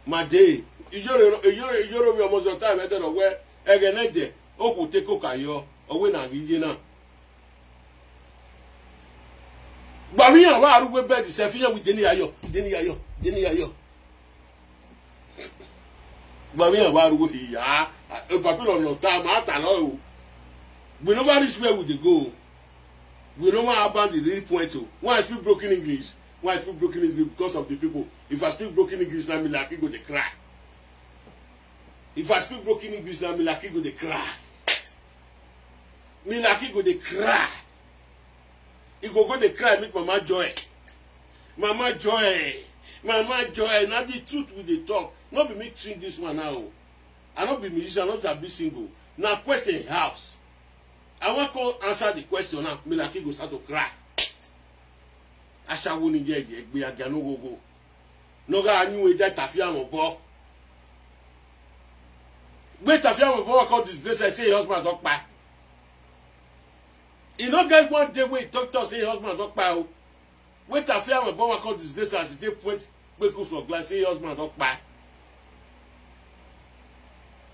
Ma dee, iyore, iyore, iyore ovbi ọmọ zẹ ọta vbe ẹdẹrẹ wẹ, ẹghẹ ne ẹdẹ, okhuo te koka yọ. Ọ wẹ na ghi ye na. Gba vbe iran wa ru uwu bed self, iran wẹ, "Deni ya yọ, deni ya yọ, deni ya yọ." Gba vbe iran wa ru uwu hia. Papilo nọ ta, ma ta nọ o. We never reach where we dey go. We no wan abandon the real point o. Why I speak broken English? Why I speak broken English? Because of the people. If I speak broken English now, Milaki go dey cry. If I speak broken English now, Milaki go dey cry. Milaki go dey cry. He go go dey cry meet Mama Joy. Mama Joy, Mama Joy, na the truth we dey talk. No be me think this one now o. I no be musician, I no sabi sing o. Na question he ask. I wan come answer the question now. Milaki go start to cry. Ashawo ni ye ye gbe aga no gogo. Ne ọ gha yin uwu da tafian mwẹ obọ. Gbe tafian mwẹ obọ, wa call disgrace, say husband don kpa. He no get one day wey he talk to us say husband don kpa o. Wẹ tafian mwẹ obọ, wa call disgrace as he take point kpeku for glass, say husband don kpa.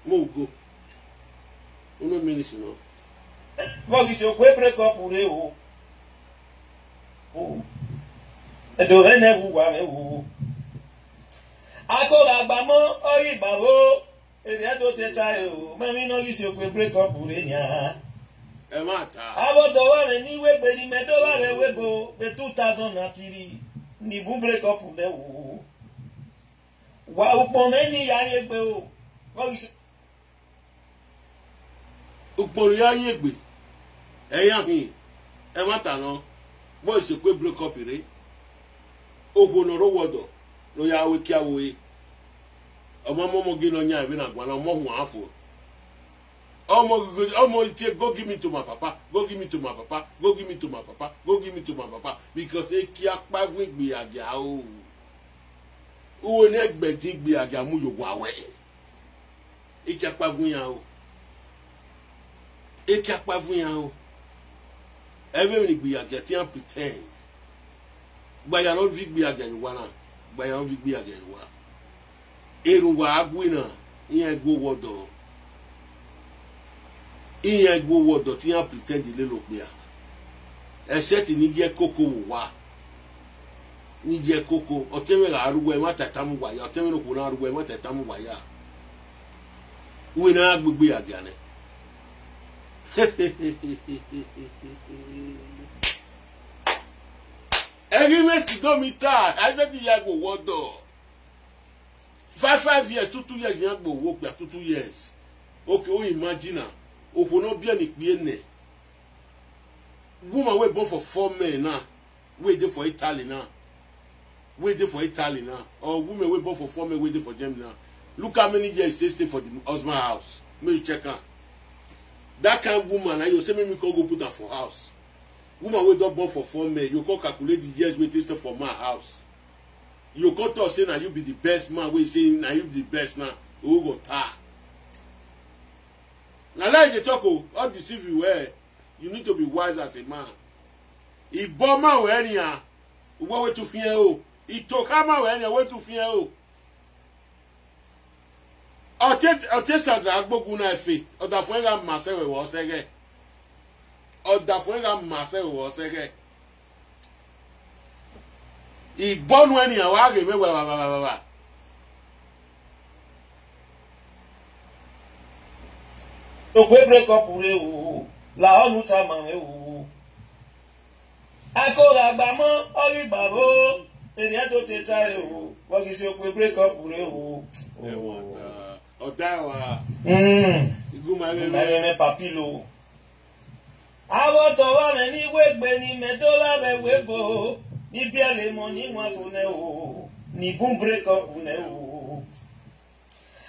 Mo go. Unu minutes no. Vbọ ghi si okue break up rre o. O. Ẹdo vbe nẹ vbe uwa mwẹ o. Akoghẹ agbamọ ọ ghi gba vbo. Erriọ do te ta ẹre o, ma emwi ne ọ ghi si okue break up rre nian. Ẹ ma ta. Avbe ọdọ vbe ni wegbe ne imẹ do vbe avbe webo vbe two thousand and three, ni bun break up nẹ o. Wa ukpọn mwẹ ni ya ye egbe o. Vbọ ghi si Ukpọn ne ya yin egbe, ẹ i ya hin, ẹmwata nọ, vbọ i si okue break up rre. Okhuo ne ọ rre owa ọdọ ne ọ ya ru ekiawo re, ọ ma mu ọmọ gie ne ọ yan vbene a guan na, ọmọ huan fo. Ọmọ ghi, ọmọ i tie, "Go give me to my papa, go give me to my papa, go give me to my papa, go give me to my papa," because ekiakpa vuọn igbe ya gia o. Uwẹ ne ẹgbẹdin igbe ya gia mu ye owa wẹ. Ekiakpa vuọn iran o. Ekiakpa vuọn iran o. Ẹmwẹ emwi ne igbe ya gia te iran pretend. Gba ya ne ọ viọ igbe ya gia ye owa na. Gba ya ne ọ viọ igbe ya gia ye owa. Erhunmwu a gu na, iran i gu owa ọdọ. Iran i gu owa ọdọ te iran pretend lele okpia. Except ne I ye koko vbe owa. Ne I ye koko, ọtẹn mwẹ gha rre uwa, ẹmwata tama uwa ya, ọtẹn mwẹ ne okhuo na rre uwa, ẹmwata tama uwa ya. Uwẹ ne a gbe igbe ya gia nẹ. Ẹghe mwẹ si do mi ta, a i fẹti ya gu owa ọdọ. Five, five years, two, two years, iran gbe owa okpia, two, two years. Okay, o imagine na, okhuo ne ọ biẹ ne ikpia nẹ. Woman wey born for four men na, wey dey for Italy na, wey dey for Italy na, or women wey born for four men wey dey for Germany na. Look how many years they stay for the husband house. Make you check am. That kind woman, na you say make me come go put am for house. Woman wey don born for four men, you come calculate the years wey take stay for man house. You come talk say na you be the best man, wey say na you be the best now. Who go tar? Na lie dey talk o, all deceive you well. You need to be wise as a man. Ibọ ma wẹ nian, uwẹ wẹ tu fiẹn o. Itoka ma wẹ nian, wẹ tu fiẹn o. Ọte, ọte Sandra Agbogu na efe, ọdafẹn gha ma sẹ wẹ wẹ ọsẹghẹ. Ọdafẹn gha ma sẹ wẹ wẹ ọsẹghẹ. Ibọ nuẹn nian wa ghe mwẹ wa wa wa wa wa. Okue break up rre o, la ọ nu tama mwẹ o. Akoghẹ agbamọ ọ ghi gba vbo, erriọ do te ta ẹre o, vbọ ghi si okue break up rre o. Ẹmwata, ọ da ẹre wa. Mm. Iguma ẹmwẹ Iguma ẹmwẹ papilo. Avbe ọdọ vbe amwẹ ni wegbe ne imẹ do vbe avbe webo, ni biẹlẹ emọ ni wan fo nẹ o, ni bun break up nẹ o.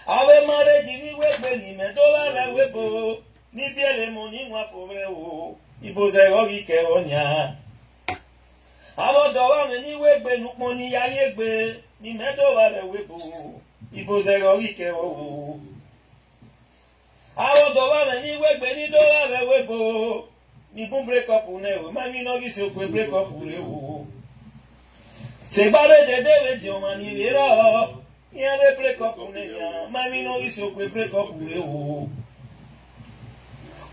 Avbe marriage ni wegbe ne imẹ do vbe avbe webo, ni biẹlẹ emọ ni wan fo mwẹ o, ibo zẹghe ọ ghi kẹ vbọ nian. Avbe ọdọ vbe amwẹ ni wegbe ne ukpọn ni ya ye egbe, ne imẹ do vbe avbe webo, ibo zẹghe ọ ghi kẹ vbọ o. Avbe ọdọ vbe amwẹ ni wegbe ni do vbe avbe webo, ni bun break up nẹ o, ma emwi ne ọ ghi si okue break up rre o. Sẹ egbe avbe dede vbe diọn ọmwa ni vbe rrọọ, iran vbe break up nẹ nian, ma emwi ne ọ ghi si okue break up rre o.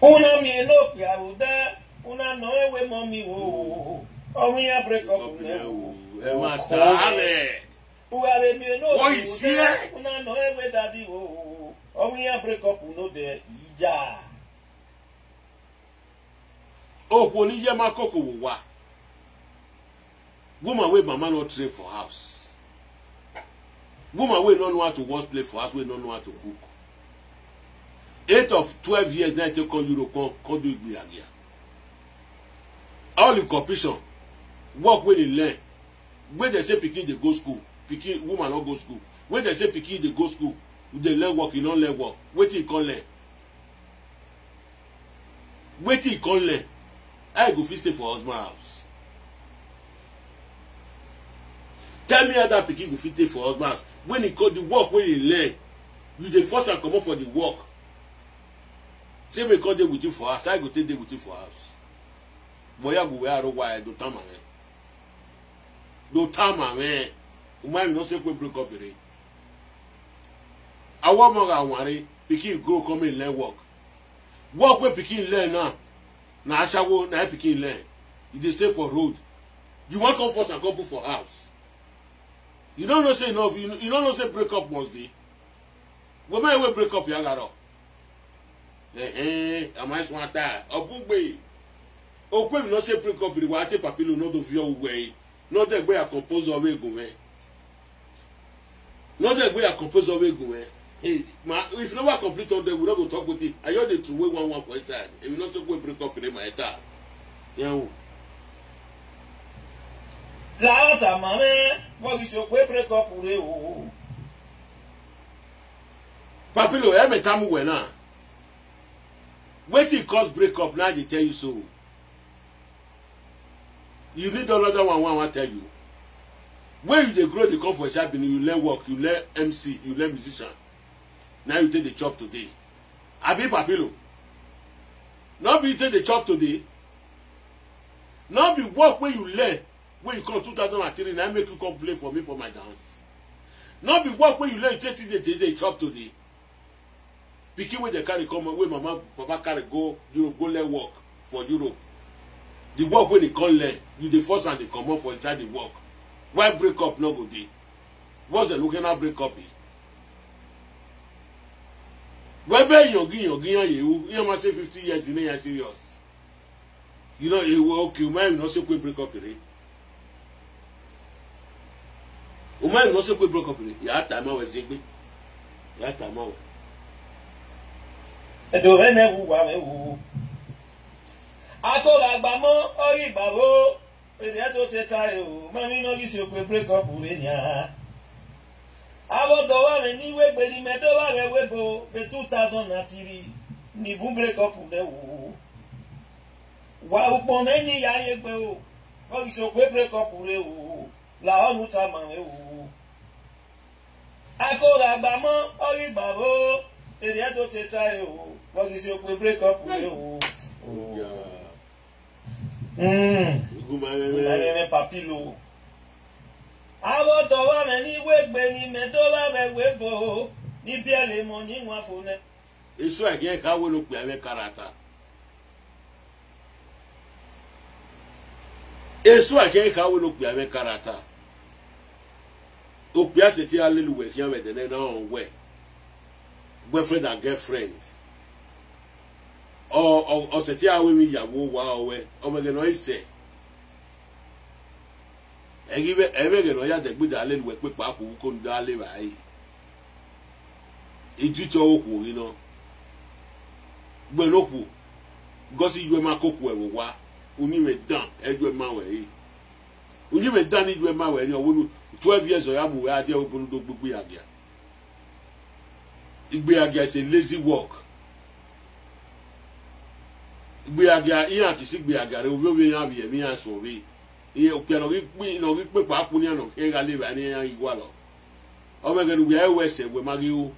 Una miẹn ne okpia vbe odẹ, una nọ ẹn wẹ mummy wo, ọ wẹ iran break up nẹ wo. Ẹ ma ta mwẹ. U gha vbe miẹn ne okpia vbe odẹ, una nọ ẹn wẹ daddy wo, ọ wẹ iran break up nodẹ, iya. Okhuo ni ye ma koko vbe owa. Woman wey mama no train for house. Woman wey no know how to wash plate for house, wey no know how to cook. Eight of twelve years na e take come Europe come, come do igbeagia. All the corruption, work wey e learn. Wey dem say pikin dey go school, pikin, woman no go school. Wey dem say pikin dey go school, dey learn work, e no learn work. Wetin e come learn? Wetin e come learn? How e go fit stay for husband house? Tell me how that pikin go fit stay for husband house. When e come, the work wey e learn, you dey force am comot for the work. Say make e come dey with you for house. How e go take dey with you for house? But ya gu wẹ aro wa, e do tama mwẹ. Do tama mwẹ. U ma emwi ne ọ sẹ kue break up rre. Awọ ọmọ gha wanre, pikin grow come e learn work. Work wey pikin learn na, na ashawo na e pikin learn. You dey stay for road. You wan come force am come put for house. You no know say enough, you, you no know say break up must dey. Wẹ ma we break up ya gha rọ. Ẹhẹn, a ma suẹn ta, ọ bun gbe. Okue emwi ne ọ sẹ break up rre, wa te Papilo ne ọ do viọ uwẹ ẹre. Ne ọ dẹgbe ya compose ọvbegun mwẹ. Ne ọ dẹgbe ya compose ọvbegun mwẹ. Hey, ma, if you never complete hundred, we no go talk with it. I just dey throw away one one for inside. If you no so go break up, ma ta. Yan wo. La ọ tama mwẹ, vbọ ghi sẹ okue break up rre o. Papilo, ẹ mẹ tama uwẹ na. Wetin cause break up na, I dey tell you so. You need another one, one, one tell you. When you dey grow, dey come for Isabini, you learn work, you learn M C, you learn musician. Now you take the chop today. Abi Papilo. No be you take the chop today. No be work wey you learn, wey you come two thousand and three, na make you come play for me for my dance. No be work wey you learn, you take this day, take the chop today. Pikin wey dem carry come, wey mama, papa carry go Europe, go learn work for Europe. The work wey e come learn, you dey force am dey comot for inside the work. Why break up no go dey? What's the looking at break up? Wẹ bẹ yọngi yọngi yan ye u, iran ma say fifty years ne iran serious. You know, e wẹ okay, u ma emwi ne ọ sẹ kue break up rre. U ma emwi ne ọ sẹ kue break up rre, ya ta ma wẹ ziegbe. Ya ta ma wẹ. Ẹdo vbe nẹ wu wa mwẹ wu. A ko gha gba mọ, ọ ghi gba vbo. Erriọ do te ta ẹre o, ma emwi ne ọ ghi sẹ kue break up rre nian. Avbe ọdọ vbe avbe ni wegbe ne imẹ do vbe avbe webo vbe two thousand and three, ni bun break up nẹ wu. Wa ukpọn mwẹ ni ya ye egbe o, vbọ ghi sẹ okue break up rre o, lahọ ne u tama mwẹ o. A ko gha gba mọ, ọ ghi gba vbo, erriọ do te ta ẹre o, vbọ ghi sẹ okue break up rre o. Mm. Igu ma mwẹ mwẹ. Igu ma mwẹ mwẹ Papilo. Avbe ọdọ vbe avbe ni wegbe ne imẹ do vbe avbe webo, ni biẹlẹ emọ ni wan fo nẹ. Eso a khian kha wẹ ne okpia mwẹ karata. Eso a khian kha wẹ ne okpia mwẹ karata. Okpia sẹtin a lele uwẹ khian vbe ẹdẹ nẹ na rọnrọn wẹ boyfriend and girlfriend. Ọ, ọ, ọ sẹtin a ru emwi ya vbe owa ruẹ, ọ mwẹ ẹghẹ ne ọ i sẹ. Ẹghẹ vbe, ẹmwẹ ẹghẹ ne ọ ya dẹgbe da lele uwẹ kpekpa, khuko ne u da lele evbare. Iditọ okhuo ghi nọ. Gbẹn okhuo, because iyuẹ ma koko ẹvbo owa, uyinmwẹ dan, ẹyuẹ ma ruẹ re. Uyinmwẹ dan ne iyuẹ ma ruẹ re, ọ wẹ ne twelve years ọ ya mu uwẹ a dia wẹ bun do gbegbe ya gia. Igbeagia is a lazy work. Igbeagia, iran kisi igbeagia rre, ovbi ovbi iran vbiẹ vbe iran suẹn ovbi. Iran okpia ne ọ ghi kpe, ne ọ ghi kpe kpa kpu nian ne ọ khian gha lele evbare ne iran ghi gualọ. Ọ mwẹ ẹghẹ ne uwẹ ru ẹsẹ wẹ ma ghi ru.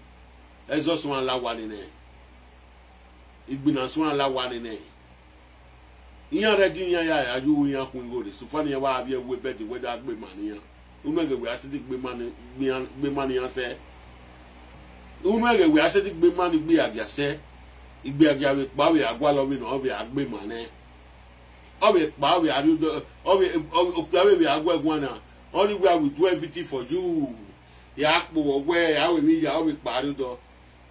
Ẹzọ suẹn la wa nene. Igbinna suẹn la wa nene. Iran rre ẹdẹ iran ya ya yu iran khuan igho rre, sokpan iran wa vbiẹ ru bed wẹ da gbe ima ne iran. Unu ẹghẹ wẹ a sẹtin gbe ima ne, gbe iran, gbe ima ne iran sẹ. Unu ẹghẹ wẹ a sẹtin gbe ima ne igbeagia sẹ. Igbe a gia vbe kpa vbe a gualọ vbe nọ, ọ vbe a gbe ma nẹ. Ọ vbe kpa vbe a rrie odọ, ọ vbe, ọ vbe, okpia vbe vbe a guẹ guan na, ọnii wẹ, I will do everything for you. Ya kpo vbe ọwẹ, ya ru emwi ya, ọ vbe kpa rrie odọ.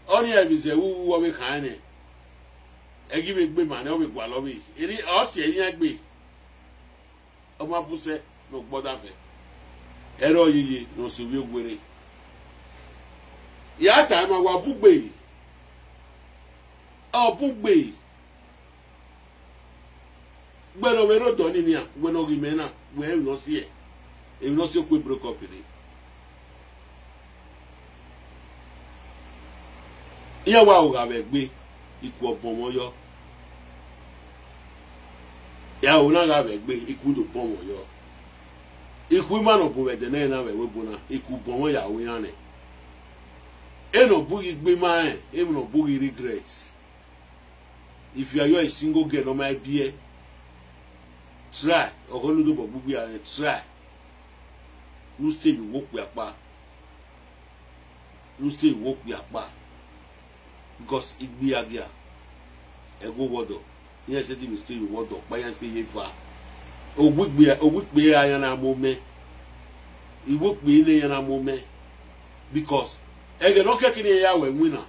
Ọnii ẹ vbe zẹ vbe uwu, ọ vbe khan nẹ. Ẹ ghi vbe gbe ma nẹ, ọ vbe gualọ vbe. Eni, ọ si ẹre iran gbe. Ọ ma bu sẹ ne ọ gbe ọdafẹn. Ẹre ọ yeye ne ọ si ovbi owerre. Ya ta ma wa bugbe. Ọ bugbe. Wẹ ne ọ vbe rre odọ ni nian, wẹ ne ọ ghi mẹ na, wẹ emwi ne ọ si ẹ, emwi ne ọ si okhuo break up rre. Iran wa gha vbe gbe, ikhuo ọbọnmwẹ yọ. Iran na gha vbe gbe, ikhuo do bọnmwẹ yọ. Ikhuo ima ne ọ bun vbe ẹdẹ nẹ na vbe ẹvbo ebo na, ikhuo bọnmwẹ ya ru iran nẹ. Ẹ ne ọ bu ghi gbe ima rẹn, emwi ne ọ bu ghi regret. If you are, you are a single girl ne ọ ma biẹ, try, ọghọ ne u dobọ gbugbe aro, try. Ne u stay ye uwu okpia kpa. Ne u stay ye uwu okpia kpa. Because igbe a gia, ẹghẹ owọdọ, iran sẹtin vbe stay ye owọdọ ọkpa, iran stay ye eva. Owu ikpia, owu ikpia iran na mu mẹ. Iwu ikpia ne iran na mu mẹ. Because ẹghẹ ne ọ kẹke ne iran ya ru ẹwinna,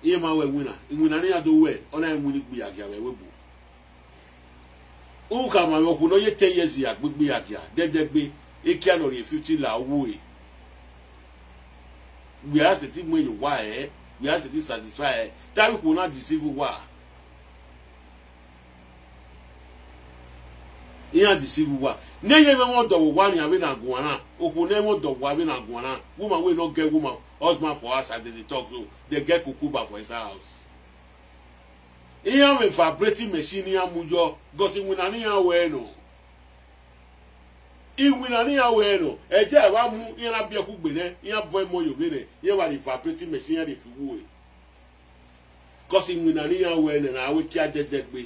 iran ma ru ẹwinna, iwinna ne iran do ru, ọ na winna igbe a gia vbe ẹvbo ebo. U khama mwẹ okhuo ne ọ ye ten years ya gbe igbe a gia, dẹdẹgbe, ekia ne ọ rhie fifty la u ru ẹre. Wẹ a sẹtin mu ẹre ye owa ẹre, wẹ a sẹtin satisfy ẹre, te avbe okhuo na deceive uwa. Iran deceive uwa. Ne ẹ ye mwẹ ọdọ vbe owa nian vbene a guan na, okhuo ne ẹ mwẹ ọdọ vbe owa vbene a guan na, woman wey no get woman, husband for outside, they dey talk so, they get cucumber for inside house. Iran mwẹ vibrating machine iran mu yọ, because iwinna ne iran ru ẹre nọ. Iwinna ne iran ru ẹre nọ, ẹdẹ a vba mu, iran na biẹ kugbe nẹ, iran bọ ẹmọ ye ovbi nẹ, iran wa rhie vibrating machine, iran rhie fi uwu ẹre. Because iwinna ne iran ru ẹre nẹ, na wẹ kia dẹdẹgbe.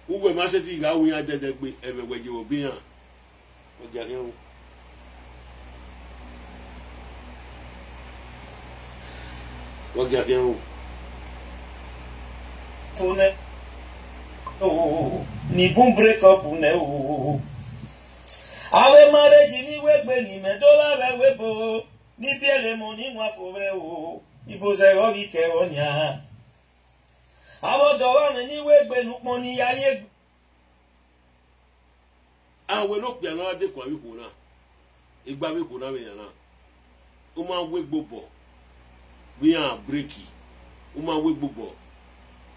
Uwẹ ma sẹtin gha ru iran dẹdẹgbe, ẹmwẹ wẹ ye vbe obọ iran. Ọ gia khian ru. Ọ gia khian ru. Fo nẹ, oh, ni bun break up nẹ, oh. Avbe marriage ni wegbe ni mẹ do vba vbe ẹvbo ebo, ni biẹlẹ emọ ni wan fo vbe ẹvbo, ibo zẹ vbe ọ ghi kẹ vbe ọnian. Avbe ọdọ vbe amwẹ ni wegbe ne ukpọn ni ya ye egbe. A wẹ ne okpia ne ọ gha dekun avbe ikhuo na, egbe avbe ikhuo na vbe yan na, u ma wegbe obọ vbe iran breki, u ma wegbe obọ,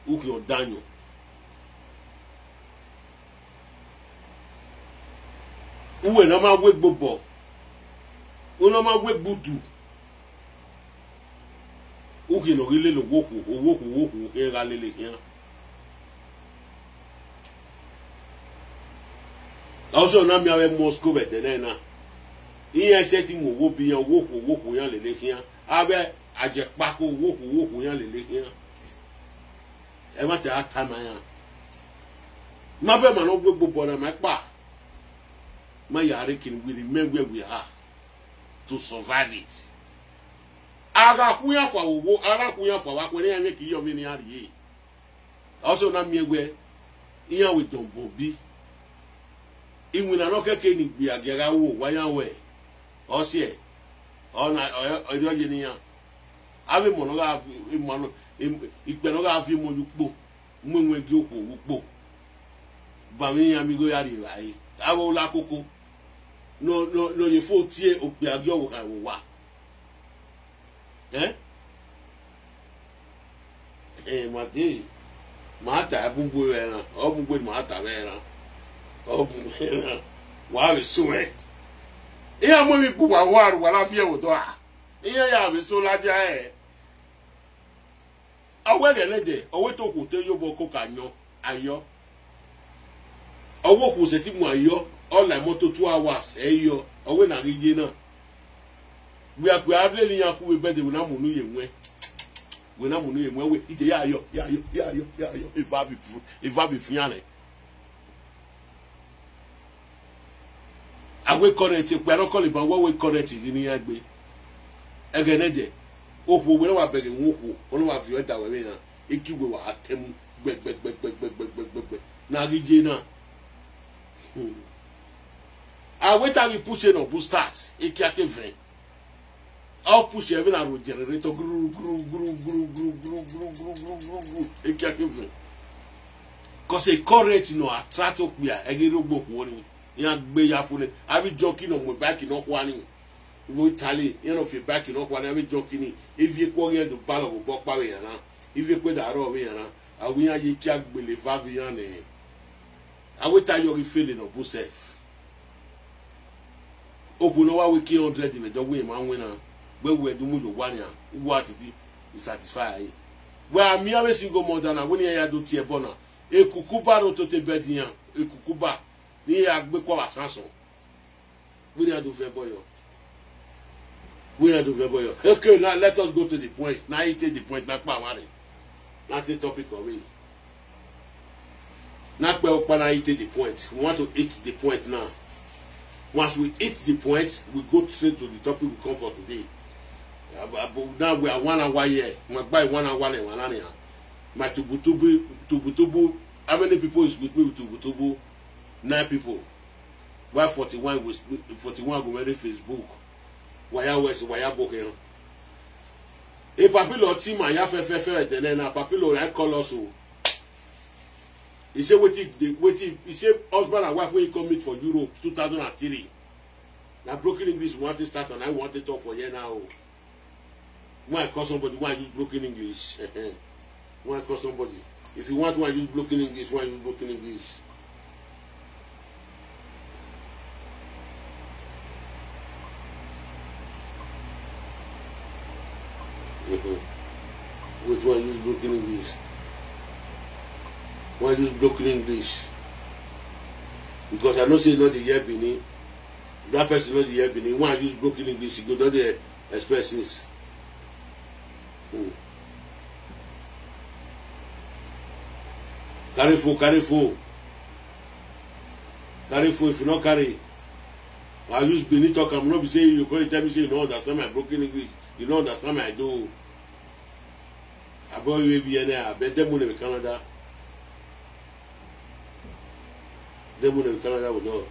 u khian ọdayọn. Uwẹ ne ọ ma wegbe obọ, u ne ọ ma wegbe udu, u khian ne ọ ghi lele owohuo, owohuo, owohuo, u khian gha lele khian. Ọsẹ na miẹn avbe Moscow vbe ẹdẹ nẹ na, iran sẹtin mu owo bi iran, owohuo, owohuo iran lele khian. Avbe ajẹkpako, owohuo, owohuo iran lele khian. Ẹmwata a ta ma iran. Ma bẹ ma ne ọ wegbe obọ na, ma kpa. Ma ya rre kene we remember where we are to survive it. A gha khu iran fua vbe owo, a gha khu iran fua vbe akhuẹ ne iran mwẹ ke iyọvbe ne iran rrie. Ọsẹ na miẹn wẹ iran vbe dọn bọ bi. Iwinna ne ọ kẹke ni gbe a gia gha ru owa iran wẹ, ọsiẹ, ọ na, ọ, ọ, ọ ye ne iran. Avbe emọ ne ọ gha vi, emọ nọ, em, ikpẹ ne ọ gha viọ emọ ye ukpo, mu ẹwẹn gie okhuo vbe ukpo. Banmwẹ iran mi igho ya rri evbare. Avbe ola koko, nọ, nọ, nọ ye fo tie okpia gie ọvbokhan vbe owa. Ẹn? Ẹn, ma dee, ma ta ẹbun gbe vbe ẹran, ọ mu gbe ne ma ta vbe ẹran, ọ mu vbe ẹran, wa vbe suẹn. Iran mu emwi gbe uwa, uwa ru, uwa na viẹ vbe odọ a, iran ya vbe so ladian ẹre. Ọ wẹ ẹghẹ nẹdẹ, ọ wẹ te okhuo te ye obọ koko ayọn, ayọ. Ọ wẹ okhuo sẹtin mu ayọ, ọ la imọto two hours, ẹ yọ, ọ wẹ ne a ghi ye na. Wẹ a, wẹ a rhie ne iran ku vbe bẹdẹ, wẹ na mu unu ye ẹwẹn. Wẹ na mu unu ye ẹwẹn, wẹ ite ya yọ, ya yọ, ya yọ, ya yọ, eva vbe fu, eva vbe fian rẹ. A wẹ current, ekpia ne ọ kọlọ iban, wẹ wẹ current ghi ne iran gbe. Ẹghẹ nẹdẹ, Okhuo wẹ ne wa bẹghe mu okhuo, ọ ne wa viọ ẹdẹ vbe iran, iki wẹ wa tẹmu gbẹgbẹgbẹgbẹgbẹgbẹgbẹgbẹ ne a ghi ye na. Hmm. A wẹ te a ghi push nọ bu start, ekia ke vẹn. Ọ push ẹvbo na ro generator gru gru gru gru gru gru gru gru gru gru gru, ekia ke vẹn. Cause a current nọ attract okpia, ẹghe rre ogbe okhuo ni, iran gbe ya fo nẹ, avbe junkie nọ mu bike nọ khua ni. Vbe Italy, iran nọ fi bike nọ khua ni, avbe junkie ni, ivie eku ọghe iran do balọ vbe obọ ọkpa vbe iran na, ivie eku da rrọọ vbe iran na, a wẹ iran ye ekia gbele eva vbe iran nẹ. A wẹ te a yọ ghi fele nọ bu sef. Okhuo ne ọ wa wẹ ke hundred vbe ẹdẹ ọghe ma winna, wẹ wẹ do mu ye owa nian, uwa titi, I satisfy ẹre. Wẹ a miẹn avbe single mother na, wẹ ne iran ya do tie ẹbọ na, ekukuba ro toto bed iran, ekukuba, ne iran ya gbe kua vbe asansọn. Wẹ ne iran do vẹ ẹbọ yọ. Wẹ ne iran do vẹ ẹbọ yọ. Okay, now let us go to the point. Na hit the point, na kpa wa re. Na te topic ọvbehe. Na kpẹ ọkpa na hit the point. We want to hit the point now. Once we hit the point, we go straight to the topic we come for today. Uh, but now we are one hour here. Ma gba one hour na, one hour na. My tubutubu, tubutubu. How many people is with me with tubutubu? Nine people. Why forty-one with forty-one go wẹ ne Facebook? Wa ya wẹ ẹse, wa ya bọ kherọn. E Papilo team a ya fẹfẹfẹ ẹdẹ nẹ na, Papilo ra call us o. He say wetin dey, wetin, he say husband and wife wey he come meet for Europe two thousand and three. Na broken English we want to start and I want to talk for here now. Why call somebody? Why use broken English? Why call somebody? If you want, why use broken English? Why use broken English? Mm-hmm. Wait, why use broken English? Why use broken English? Because I know say you know the year Benin. That person know the year Benin. Why use broken English? You go down there. Expenses. Hmm. Carry phone, carry phone. Carry phone if you no carry. I use Benin talk am, no be say you go tell me say you no understand my broken English, you no understand my do. Abọ you be here now, but dem won't be Canada. Dem won't be Canada with all.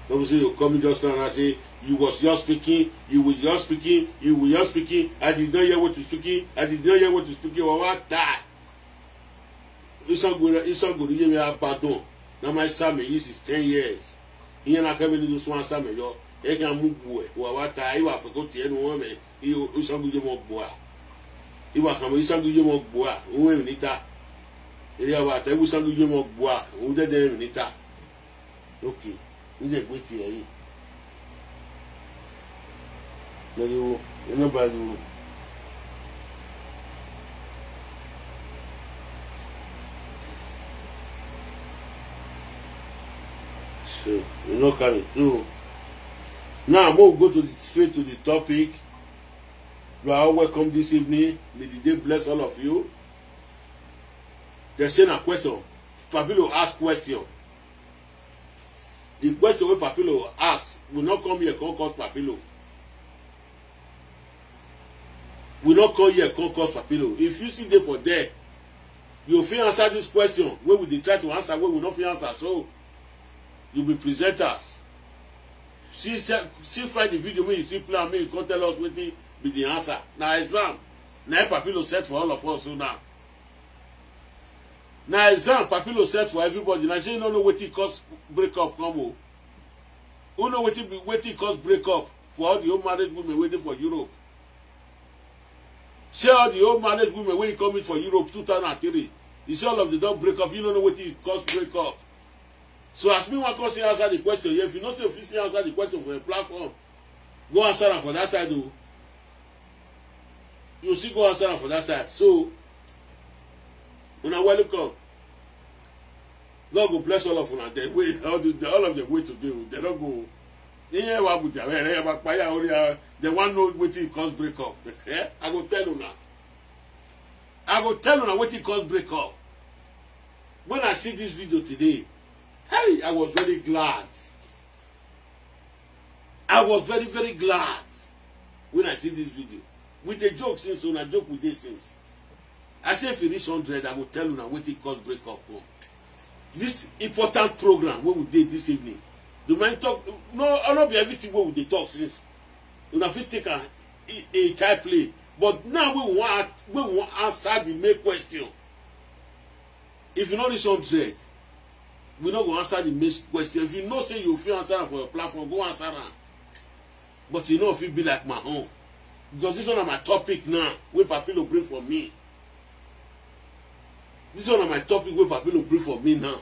No be say you come just now and I say, you was just speaking, you was just speaking, you was just speaking. I did not hear what you speaking. I did not hear what you speaking. Wa wa ta. Isango, Isango ni ye me abadon. Na ma sa me yi since ten years. Iyan na kẹ me ni do suan sa me yọ. E kan mu gbuẹ. Wa wa ta, I wa fẹ ko tie nu wọn mẹ. I o, Isango ye mọ gbua. I wa kan me Isango ye mọ gbua. Uwẹ ni ta. Ere a wa ta, Isango ye mọ gbua. U dẹdẹ ni ta. Okay. Nde gbe tie yi. Nigga, you nobody. So, you know, carry through. Now, we'll go to the, straight to the topic. You are all welcome this evening. May the day bless all of you. They say na question. Papilo ask question. The question wey Papilo ask, we no come here come cause Papilo. We no come here come cause Papilo. If you sit there for there, you fit answer this question wey we dey try to answer, wey we no fit answer. So, you be presenters. See, see, see, find the video, make you see play am, make you come tell us wetin be the answer. Na exam, na Papilo set for all of us so now. Na exam Papilo set for everybody. Na say you no know wetin cause break up come o. Who know wetin be, wetin cause break up for all the old married women wey dey for Europe? Say all the old married women wey he come meet for Europe two thousand and three, he say all of them don break up. You no know wetin cause break up. So as me wan come see answer the question here, if you know say you fit see answer the question for a platform, go answer am for that side o. You see, go answer am for that side. So, una welcome. God go bless all of una. They wait, all, the, all of them wait today. They don't go. Yeah, wa mudia, eh, eh, wa pa ya, only, uh, they want know wetin cause break up. Eh? I go tell una. I go tell una wetin cause break up. When I see this video today, hey, I was very glad. I was very, very glad when I see this video. We dey joke since, una joke we dey since. I say if e reach hundred, I go tell una wetin cause break up o. This important program wey we dey this evening, the man talk, no, no be everything wey we dey talk since. Una fit take am a, a child play, but now we wan, we wan answer the main question. If you no reach hundred, we no go answer the main question. If you know say you fit answer am for your platform, go answer am. But e no fit be like my own. Because this one na my topic now, wey Papilo bring for me. This one na my topic wey Papilo bring for me now.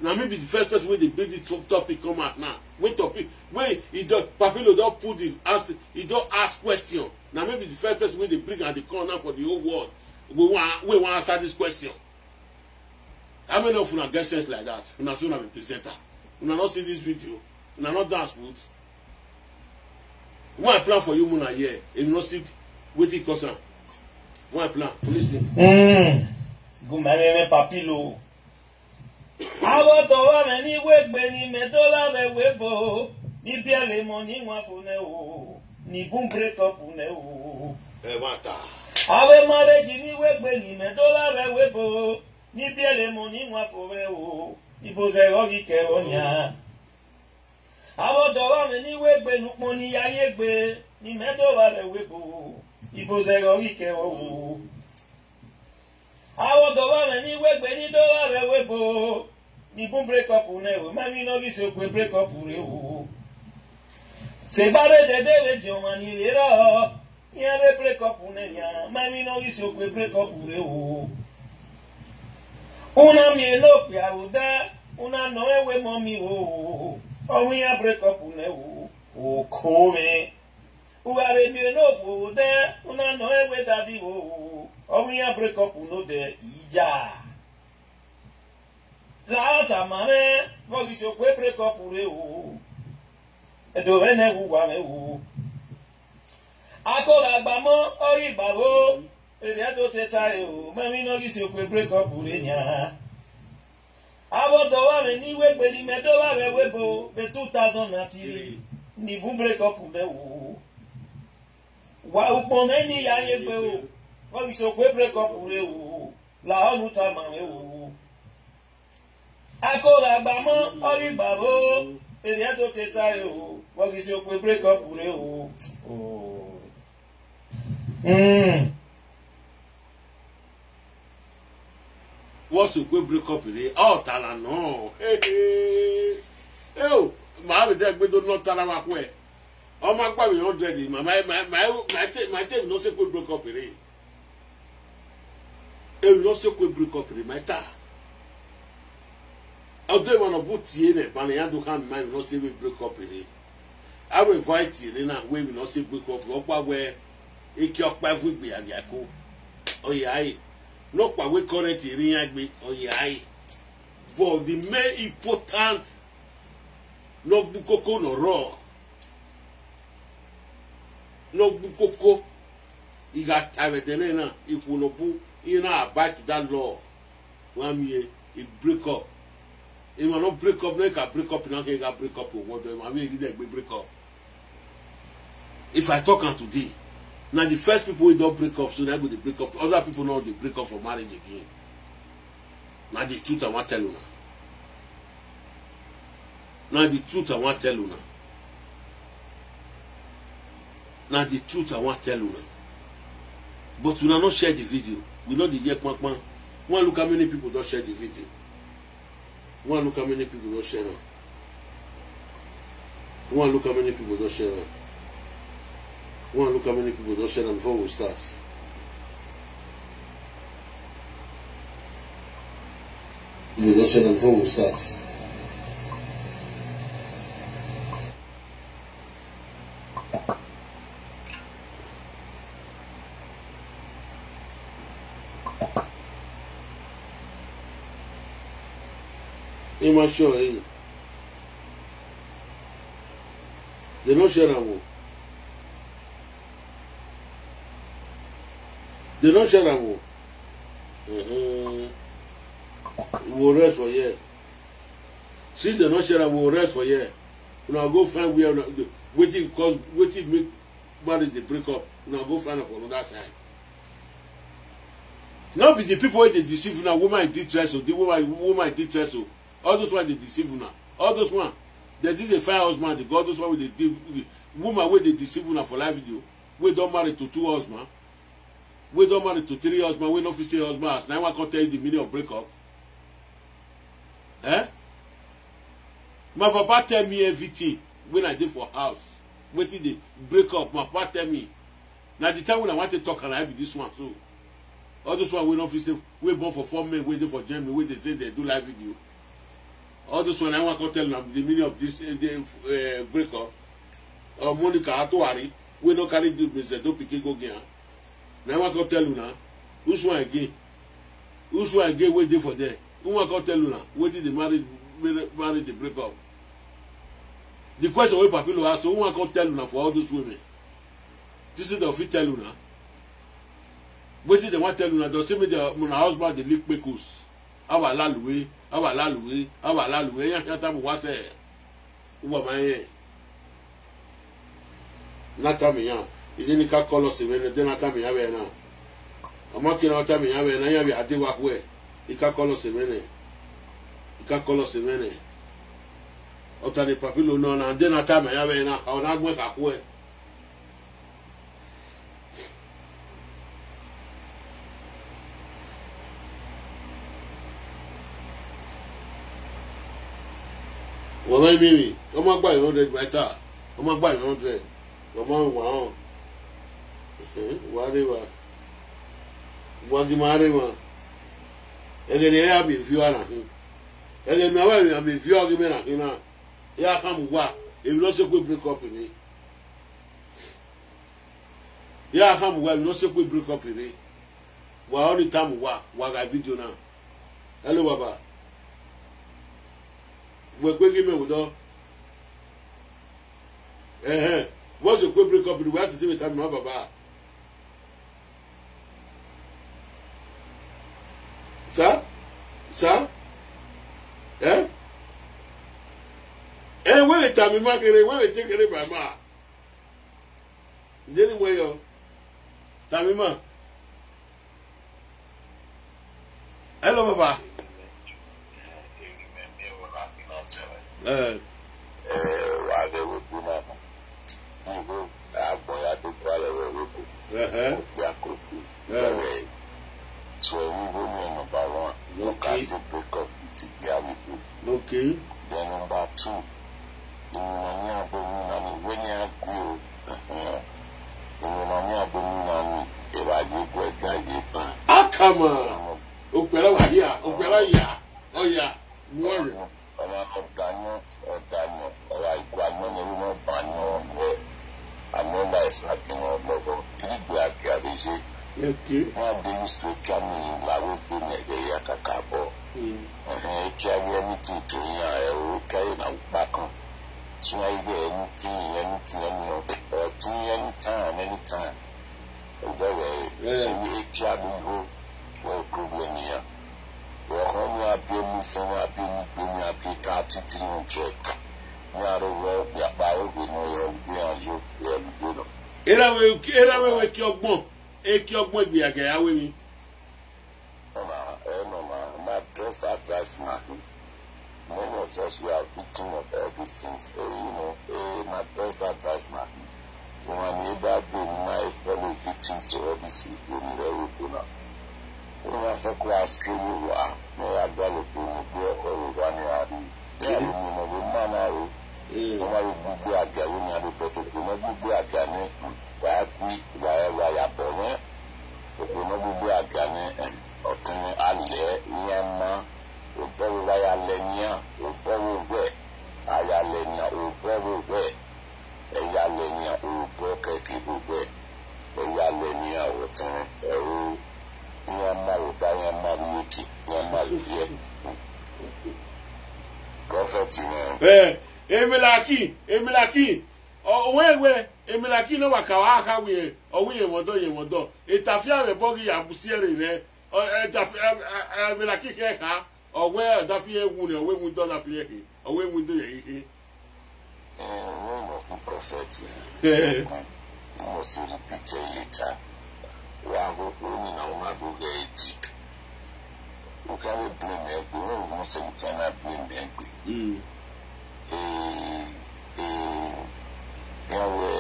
Na me be the first person wey dey bring this top-, topic come out now. Wey topic, wey e don, Papilo don put the ask, e don ask question. Na me be the first person wey dey bring am dey come now for the whole world. We wan, we wan answer this question. How many of una get sense like that? Una say una be presenter. Una no see this video. Una no dance put. One plan for you, una here. If you no see wetin cause am. One plan. Listen. Mm. Good morning, Papilo. Avbe ọdọ vbe amwẹ ni wegbe ne imẹ do vbe avbe ẹvbo ebo, ni biẹlẹ emọ ni wan fo nẹ o, ni bun break up nẹ o. Ẹmwata. Avbe marriage ni wegbe ne imẹ do vbe avbe ẹvbo ebo, ni biẹlẹ emọ ni wan fo vbe o, ibo zẹ ọ ghi kẹ vbọ nian. Avbe ọdọ vbe amwẹ ni wegbe ne ukpọn ni ya ye egbe, ni imẹ do vbe avbe ẹvbo ebo, ibo zẹ ọ ghi kẹ vbọ o. Avbe ọdọ vbe amwẹ ni wegbe ni do vbe avbe ẹvbo ebo, ni bun break up nẹ o, ma emwi ne ọ ghi si okue break up rre o. Sẹ egba rre dẹdẹ vbe ediọn ọmwa ni rre rrọọ, iran vbe break up nẹ nian, ma emwi ne ọ ghi si okue break up rre o. Una miẹn ne okpia vbe odẹ, una nọ ẹn wẹ mummy o, ọ wẹ iran break up nẹ o, oko mwẹ. U gha vbe miẹn ne okhuo vbe odẹ, una nọ ẹn wẹ daddy o, ọ wẹ iran break up nodẹ, iya. Gha tama mwẹ, vbe ọ ghi si okue break up rre o. Ẹdo vbe nẹ vbe uwa mwẹ o. Ako gha gba mọ, ọ ghi gba vbo, erriọ do te ta ẹre o, ma emwi ne ọ ghi si okue break up rre nian. Avbe ọdọ vbe amwẹ ni wegbe ne imẹ do vbe avbe ẹvbo ebo vbe two thousand and three, ni bun break up nẹ o. Wa ukpọn mwẹ ni ya ye egbe o, vbe ọ ghi si okue break up rre o, lahọ ne u tama mwẹ o. Ako gha gba mọ, ọ ghi gba vbo, erriọ do te ta ẹre o, vbe ọ ghi si okue break up rre o. Oh. Mm. Vbe ọ si okue break up rre, ọ ta na nọ. Eo, ma vbe de gbe do nọ ta na vbe akhuẹ. Ọ ma gba vbe hundred, ma, ma, ma, ma, ma te, ma te emwi ne ọ si okue break up rre. Emwi ne ọ si okue break up rre, ma ta. Ọ de emwa ne ọ bu tie nẹ, ba ne iran do khama ima emwi ne ọ si vbe break up rre. Aro eva tie nẹ na, wẹ emwi ne ọ si break up, ọ kpa wẹ, eke ọkpa vu igbe ya gia ko. Ọ ya re. Ne ọ kpa wẹ current rre iran egbe, ọ ya re. But the main important ne ọ gbe ukoko ne ọ rrọọ, ne ọ gbe ukoko, I gha ta vbe ẹdẹ nẹ na, ikhuo ne ọ bun, iran na abide to that law. Wa miẹn, I break up. Emwa ne ọ break up, ne ka break up, na kẹ gha break up, o wọdọ, emwa vbe ghi dẹ gbe break up. If I talk am today, na the first people wey don break up, so na go dey break up. Other people no dey break up for marriage again. Na the truth I wan tell una. Na the truth I wan tell una. Na the truth I wan tell una. But una no share the video. We no dey hear kpankpan. Wan look how many people don share the video. Wan look how many people don share am. Wan look how many people don share am. Wan look how many people don share am before we start. People don share am before we start. Ima sure, eh? Dem no share am o. Dem no share am o. Uh-huh. We will rest for here. Since dem no share am, we will rest for here. Una go find where una, wetin cause, wetin make marriage dey break up, una go find am for another side. No be the people wey dey deceive una, woman in distress o, the woman, woman in distress o. All those ones dey deceive una. All those ones, dem dey find husband, dey go. All those ones wey dey de-, woman wey dey deceive una for live video, wey don marry to two husband, wey don marry to three husband, wey no fit stay husband house. Na him wan come tell you the meaning of break up. Eh? My papa tell me everything when I dey for house. Wetin dey break up, my papa tell me. Na the time when I want to talk, and I be this one. So, all those one wey no fit say, wey born for four men, wey dey for Germany, wey dey say dem do live video. All those one, I wan come tell una the meaning of this, eh, the, eh, break up. Or Monica Atuari, wey no carry the Mister Do pikin go give am. Na I wan come tell una, which one again? Which one again wey dey for there? Who wan come tell una wetin the marriage, marriage dey break up? The question wey Papilo ask, so who wan come tell una for all those women? This is the fit tell una. Wetin dem wan tell una, dem say make their, una husband dey lick kpekus. Awa lalue, awa lalue, awa lalue. Iran khian tama uwa sẹ. Uwa ma rẹn. Na tama iran, I ghi ne I ka call ọse mwẹ nẹ, de na tama iran vbe ẹre na. Ọ ma ke na tama iran vbe ẹre na, iran vbe a de wa khuẹ. I ka call ọse mwẹ nẹ. I ka call ọse mwẹ nẹ. Ọ ta ne Papilo nọ na, de na tama iran vbe ẹre na, ọ na mu ẹn kha khuẹ. Wa ma miẹn emwi, ọ ma gba hundred, ma ta, ọ ma gba hundred, wa ma wa họn. Wa rre emwa, wa ghi ma rre emwa. Ẹghẹ ne I ra miẹn viewer na khin, ẹghẹ ne I ra miẹn viewer ghi mẹ na khin na, I ra khama uwa, emwi ne ọ sẹ egbe break up ni. Ya khama uwa, emwi ne ọ sẹ egbe break up rre. Wa ọni tama uwa, wa gha video na. Hello, baba. Wẹ kpe ghi mẹ vbe odọ. Ẹhẹn. Wẹ ọ sẹ egbe break up rre, wẹ a titi vbe tama ima, baba. Sa? Sa? Eh? Eh, wẹ vbe tama ima kherhe, wẹ vbe te kherhe ba ima. Ǹjẹ́ ni mo yọ? Tama ima. Hello, baba. Eh. Eh, wa de wo bu na. Ibo agbọn ya do gua lẹ vbe ebo. Ẹhẹ. Okpia koko. Eh. Ẹhẹ. So, emwi vbo ni number one. Okay. Ka sẹ break up with Igbia vbe ebo. Okay. Then number two, emwi ne ọ yan vbe emwi na ni, wẹ ne iran gu o. Emwi ne ọ yan vbe emwi na ni, evba ye guẹ, ga ye ban. Akama! Okpia na wa hia, okpia na ya, ọ ya, wọn rẹ. Ọmwa ne ọ da ayọn, ọ da ayọn, ọ gha gua ayọn ne erha ne ọ ban ayọn, ọ, ayọn la esa gin ne ọ lọghọ. Irigbe a gia vbe ye. Okay. Iran de use to tell me la vbe gbe mẹ vbe ya kakabọ. Mm. Ẹhẹn, ekia ghi anything to iran, ẹ o, ekia ye na ukpa kan. So iran ghi anything, anything, any, ọ tin anytime, anytime. Obere, eh, so ekia ni ho, wẹ problem iran. Wẹ ọkhọ ni a biẹ eni sẹ, ni a biẹ eni gbe, ni a biẹ thirty, three hundred. Ni a ro wẹ ọkpia kpa oghe nọ, iran gbe iran yo, iran gbe nọ. Erha mwẹ, erha mwẹ wẹ ekiọgbọn, ekiọgbọn egbe a gẹ ya wẹ emwi. Ọna, ẹ nọ na, my best advice na. Many of us, we are victim of all these things. Eh, you know, eh, my best advice na, one ni da be my fellow victims to all this people in the world now. Una fẹ ko a stream wa, ne ya gba lo ko ni gbe ọkọ Yoruba ni a ri. Ya lo mi no be man na o. Eh. Una yo gbugbe agia, yo ni a lo beto ko no gbugbe agia ne, wa gui, wa, wa ya bọ ne. Okhuo ne ọ gbugbe agia nẹ, ọtẹn a lẹ iran ma, obọ vbe a ya lẹ nian, obọ vbe owẹ, a ya lẹ nian, obọ vbe owẹ, ẹ ya lẹ nian, obọ kẹkẹ vbe owẹ, ẹ ya lẹ nian, ọtẹn, ẹ o, iran ma vbe ọba, iran ma vbe iyeke, iran ma vbe iviẹ. Prọfẹt nẹ. Eh, Emelaki, Emelaki, ọ, wẹ, wẹ, Emelaki ne wa ka wa kha wiẹ, ọ wẹ iyẹn mwẹ ọdọ, iyẹn mwẹ ọdọ. Etafia mwẹ ẹbọ ghi ya bu si ẹre nẹ. Ọ, Etafi-, ẹ, ẹ, ẹ, Emelaki khẹ kha, ọ wẹ Etafia wu nẹ, ọ wẹ window Etafia khe, ọ wẹ window yẹ khe. Eh, one of the prophet. Eh. Must repeat later. Wa ghe okhuo ni na, u na do ghẹ deep. U kha vbe blame ẹgbẹe, u must, u kha na blame ẹgbẹe. Eh, eh, iran wẹ,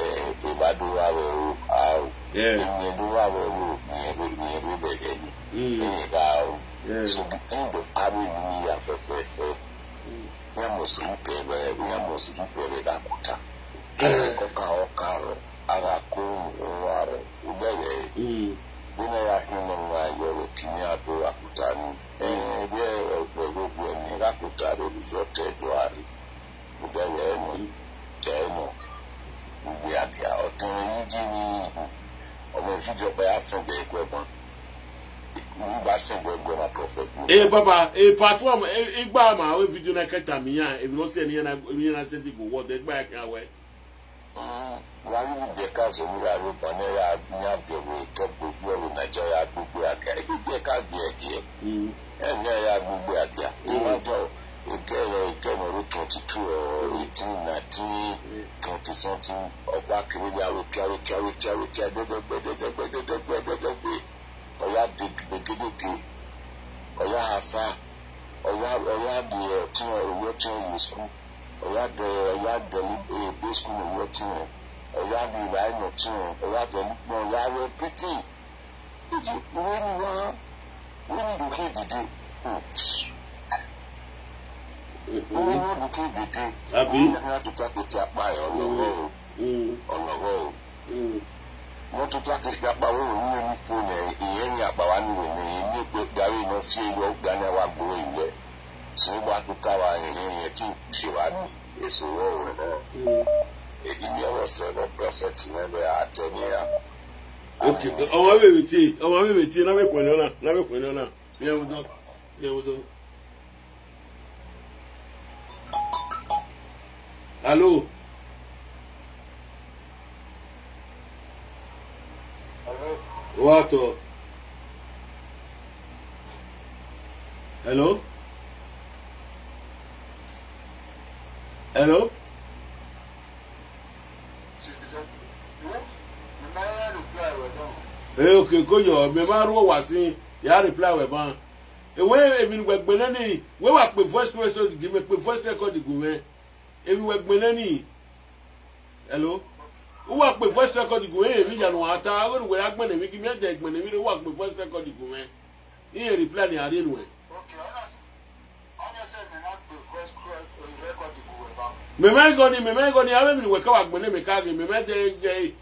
evba do gha vbe aro, aro. Yeah. Emwi do gha vbe aro, emwi vbe, emwi vbe bẹghe ni. Mm. Emwi gha aro. Yeah. So the end of aro ni ya fẹfẹfẹ. Mm. Iran must repair vbe, iran must repair vbe gha kuta. Eh. Ọka, ọka rọ, a gha ko uwa rọ, u bẹghe. Mm. Vbene a ya khian nọ, wa yọ vbe tini a do gha kuta ni. Eh, vbe ẹgbẹe vbe ogie ni, gha kuta vbe result ẹdọ a rre. U bẹghe nọ, tẹ nọ, u gbe a dia. Ọtẹn mwẹ yi ji ni, ọ mwẹ video ọkpa ya send ẹre guẹ ban. N gba send ẹre guẹ na prophet. Eh, baba, eh, part one, eh, igba ma, ave video na ke tama iran, emwi ne ọ si ẹre ne iran na, emwi ne iran na send go word, igba ya khian wẹ. Mm, wa ghi vbe ibiẹka zẹ ne iran rre ban ne iran ya viọ vbe tẹgbe viọ vbe Nigeria ya gbegbe a dia. Ibiẹka giẹgiẹ. Mm. Ẹmwẹ ya gbegbe a dia. Mm. Iran do, ekẹrẹ, ekẹrẹ ọre twenty-two or eighteen, nineteen, twenty something. Ọkpa kere ya vbe kia, vbe kia, vbe kia, vbe kia, dẹdẹgbe, dẹdẹgbe, dẹdẹgbe, dẹdẹgbe. Ọ ya de degedege, ọ ya hasa, ọ ya, ọ ya de ọtiọnrẹn, ovbi ọtiọnrẹn ye school, ọ ya de, ọ ya de, eh, day school ne ovbi ọtiọnrẹn, ọ ya de evbare ne ọtiọnrẹn, ọ ya de ẹlukpọn, ọ ya ru everything. Ije, vbene wa, vbene do khin dede, hmm. Vbene wa do khin dede, abi? Vbene a tota keke akpa ẹre, ọ lọghọ o, mm, ọ lọghọ o. Mm. Wọ́n tún tá kẹkẹ apá wẹẹ wẹ wẹ ni fo nẹ, ìyẹn ni apá wa ni wẹ nẹ, ìyẹn ni egbe gari nọ fi eyọ gani wa gbo ìwẹ. Sẹ wa tún tá wa rẹn rẹn yẹn tí ì ṣe wa ni, èso wọ wẹ nẹ. Mm. Èyí ni ọ̀rọ̀ sẹ lọ prophet nẹ bẹ àtẹ ni a. Okay, ọmọ mi mi tie, ọmọ mi mi tie, na vbe kpẹlẹ ọna, na vbe kpẹlẹ ọna. Yẹ wo dọ, yẹ wo dọ. Alo. Hello. Wa tọ. Hello. Hello. Eh, okay, ko yọ, mẹ ma ru owa sin, ya reply wẹ ban. Ewe, emwi ne wẹ gbẹnnẹ ni, wẹ wa kpe voice record gi mẹ, kpe voice record gu mwẹ. Emwi wẹ gbẹnnẹ ni. Hello? U wa kpe voice record gu mwẹ, emwi ya ne uwa ta, avbe ne uwẹ ya gbẹnnẹ emwi gi mẹ, ẹdẹ gbẹnnẹ emwi re, u wa kpe voice record gu mwẹ. Iye reply ni a rhie nuẹn. Okay, ọna sẹ, ọna sẹ mẹ na kpe voice record gu wẹ ba. Mẹ ma gọ ni, mẹ ma gọ ni, avbe emwi ne uwẹ ka wa gbẹnnẹ mẹ ka ghe, mẹ ma de, de,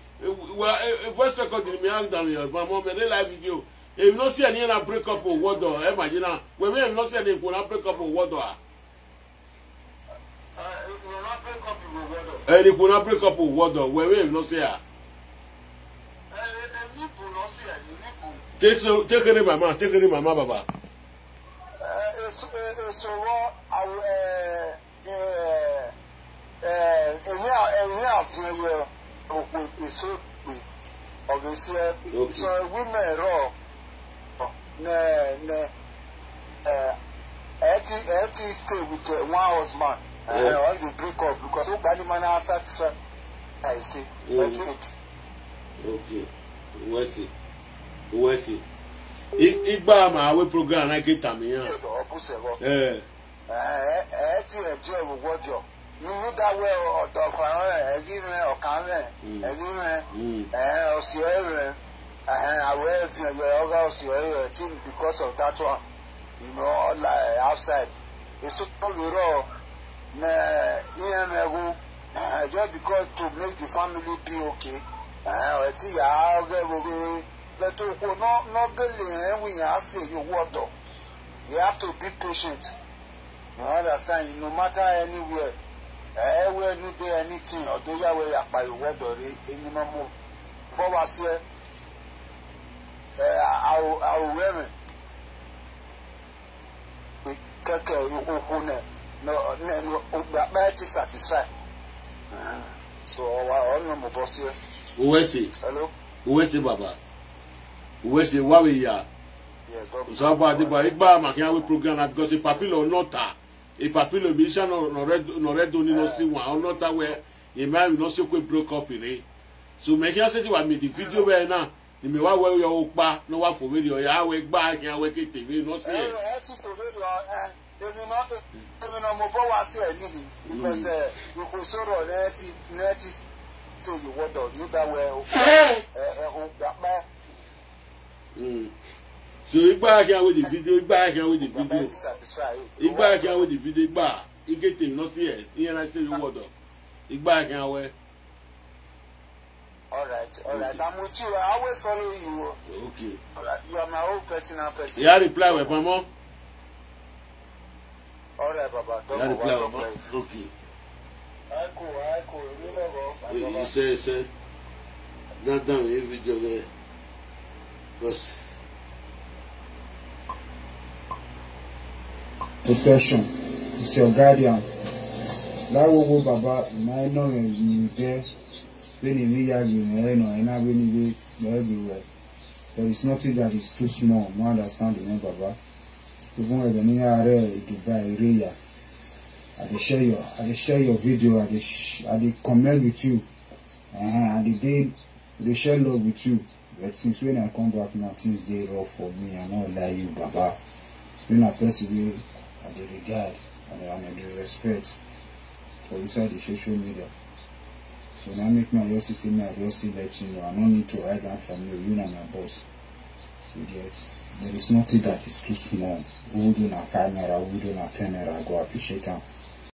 wa, eh, eh, voice record ni mẹ a danmwehọ ba mọ, mẹ de live video. Emwi ne ọ si ẹre ne iran na break up owọdọ, ẹ ma ye na. Wẹ vbe emwi ne ọ si ẹre ne ikhuo na break up owọdọ a? Eh, emwi ne ọ na break up owọdọ. Ẹ, ne ikhuo na break up owọdọ, wẹ vbe emwi ne ọ si ẹre a? Eh, eh, eh, ni bu ne ọ si ẹre, ni bu. Take so, take care, mama, take care, mama, baba. Eh, eso, eh, eso vbọ, aw-, eh, Eh, eh, emwi a, emwi a viọ ye okhuo eso gbe, ọ vbe siẹ. Okay. So, women rọ, ne, ne, eh, ẹ ti, ẹ ti stay with, eh, one husband. Eh, eh, all the break up because o gba ni ma na satisfy, I say. Mm. Ẹ ti make. Okay. Uwẹ si. Uwẹ si. I, igba ma ave program na ke tama iran. Ọ bu sẹ vbọ. Eh. Ẹ, ẹ, ẹ ti enjoy vbe owọdiọ. Ne u rhunmwuda wẹẹ ọdọ ọfa rẹ, ẹ ghi mwẹ, ọkan mwẹ, mm, ẹ ghi mwẹ, mm, ẹ, ọsiẹ ẹre mwẹ, ẹ, aro ẹre viọ ye ọghe ọsiẹ ẹre, I think because of that one, you know, all, eh, outside. Eso vbe rrọọ ne iran mwẹ gho, eh, just because to make the family be okay, eh, ẹ ti ya ghẹ vbe oghe, but okhuo nọ, ne ọ gele rẹn wẹ iran stay ye owọdiọ. You have to be patient. You understand? No matter anywhere, eh, where you dey, anything, or do ya where you are, you wear the re, and you no move. But was here, eh, I, I will, I will wear it. Keke, you open it. No, no, no, you are satisfied. So, I, I no more boss here. Uwẹ si. Hello? Uwẹ si, baba. Uwẹ si, wa vbe ya. Yeah, God bless you. Osanobua deba, igba ma khian ave program na, because Papilo nọ ta. Papilo, mi sha nọ, nọ rẹ, nọ rẹ do ni nọ si wan, ọ nọ ta wẹ, emwa emwi ne ọ si okue break up rre. So mẹ khian sẹtin wa miẹn the video vbe na, ne imẹ wa wẹ yọ okpa ne ọ wa fo vberriọ, ya wẹ igba khian wẹ ke te emwi nọ si ẹe. Ẹ ti fo vberriọ, ẹ, emwi nọ, emwi nọ mobọ wa si ẹe nii, because, ẹ, ikhuo eso rrọọ ne ẹ ti, ne ẹ ti te ye wọdọ, ne u da wẹ okpa, ẹ, ẹ, okpa kpa. Mm. So igba khian wẹ the video, igba khian wẹ the video. Igba khian wẹ the video, igba, I ke te emwi nọ si ẹe, iran na te ye wọdọ. Igba khian wẹ. All right, all right. I'm with you. I always follow you. Okay. All right. You are my own personal person. Ya reply wẹ, pamọ. All right, Baba. Ya reply wẹ, pamọ. Okay. Aiko, aiko, èmi náà bọ̀. Ẹ, ẹ sẹ, ẹ sẹ. Dandan wẹ video rẹ. Because protection is your guardian. That wo wo, Baba, ma nọ mwẹ ni dẹ. Vbene emwi ya ye mwẹ ẹre nọ, ẹre na vbene I vbe gbe wẹ. There is nothing that is too small. No understand me, Baba. Even ẹghẹ ne I ya rre Dubai rre ya, I dey share your, I dey share your video, I dey sh-, I dey comment with you. Uh, I dey, dey, dey share love with you. But since when I come back now, things dey rough for me. I no lie you, Baba. You na person wey I dey regard and I, and I dey respect for inside the social media. So now make me just see me, I just still let you know. I no need to hide am from you. You na my boss. You get? There is nothing that is too small. Who do na five naira, who do na ten naira, I go appreciate am.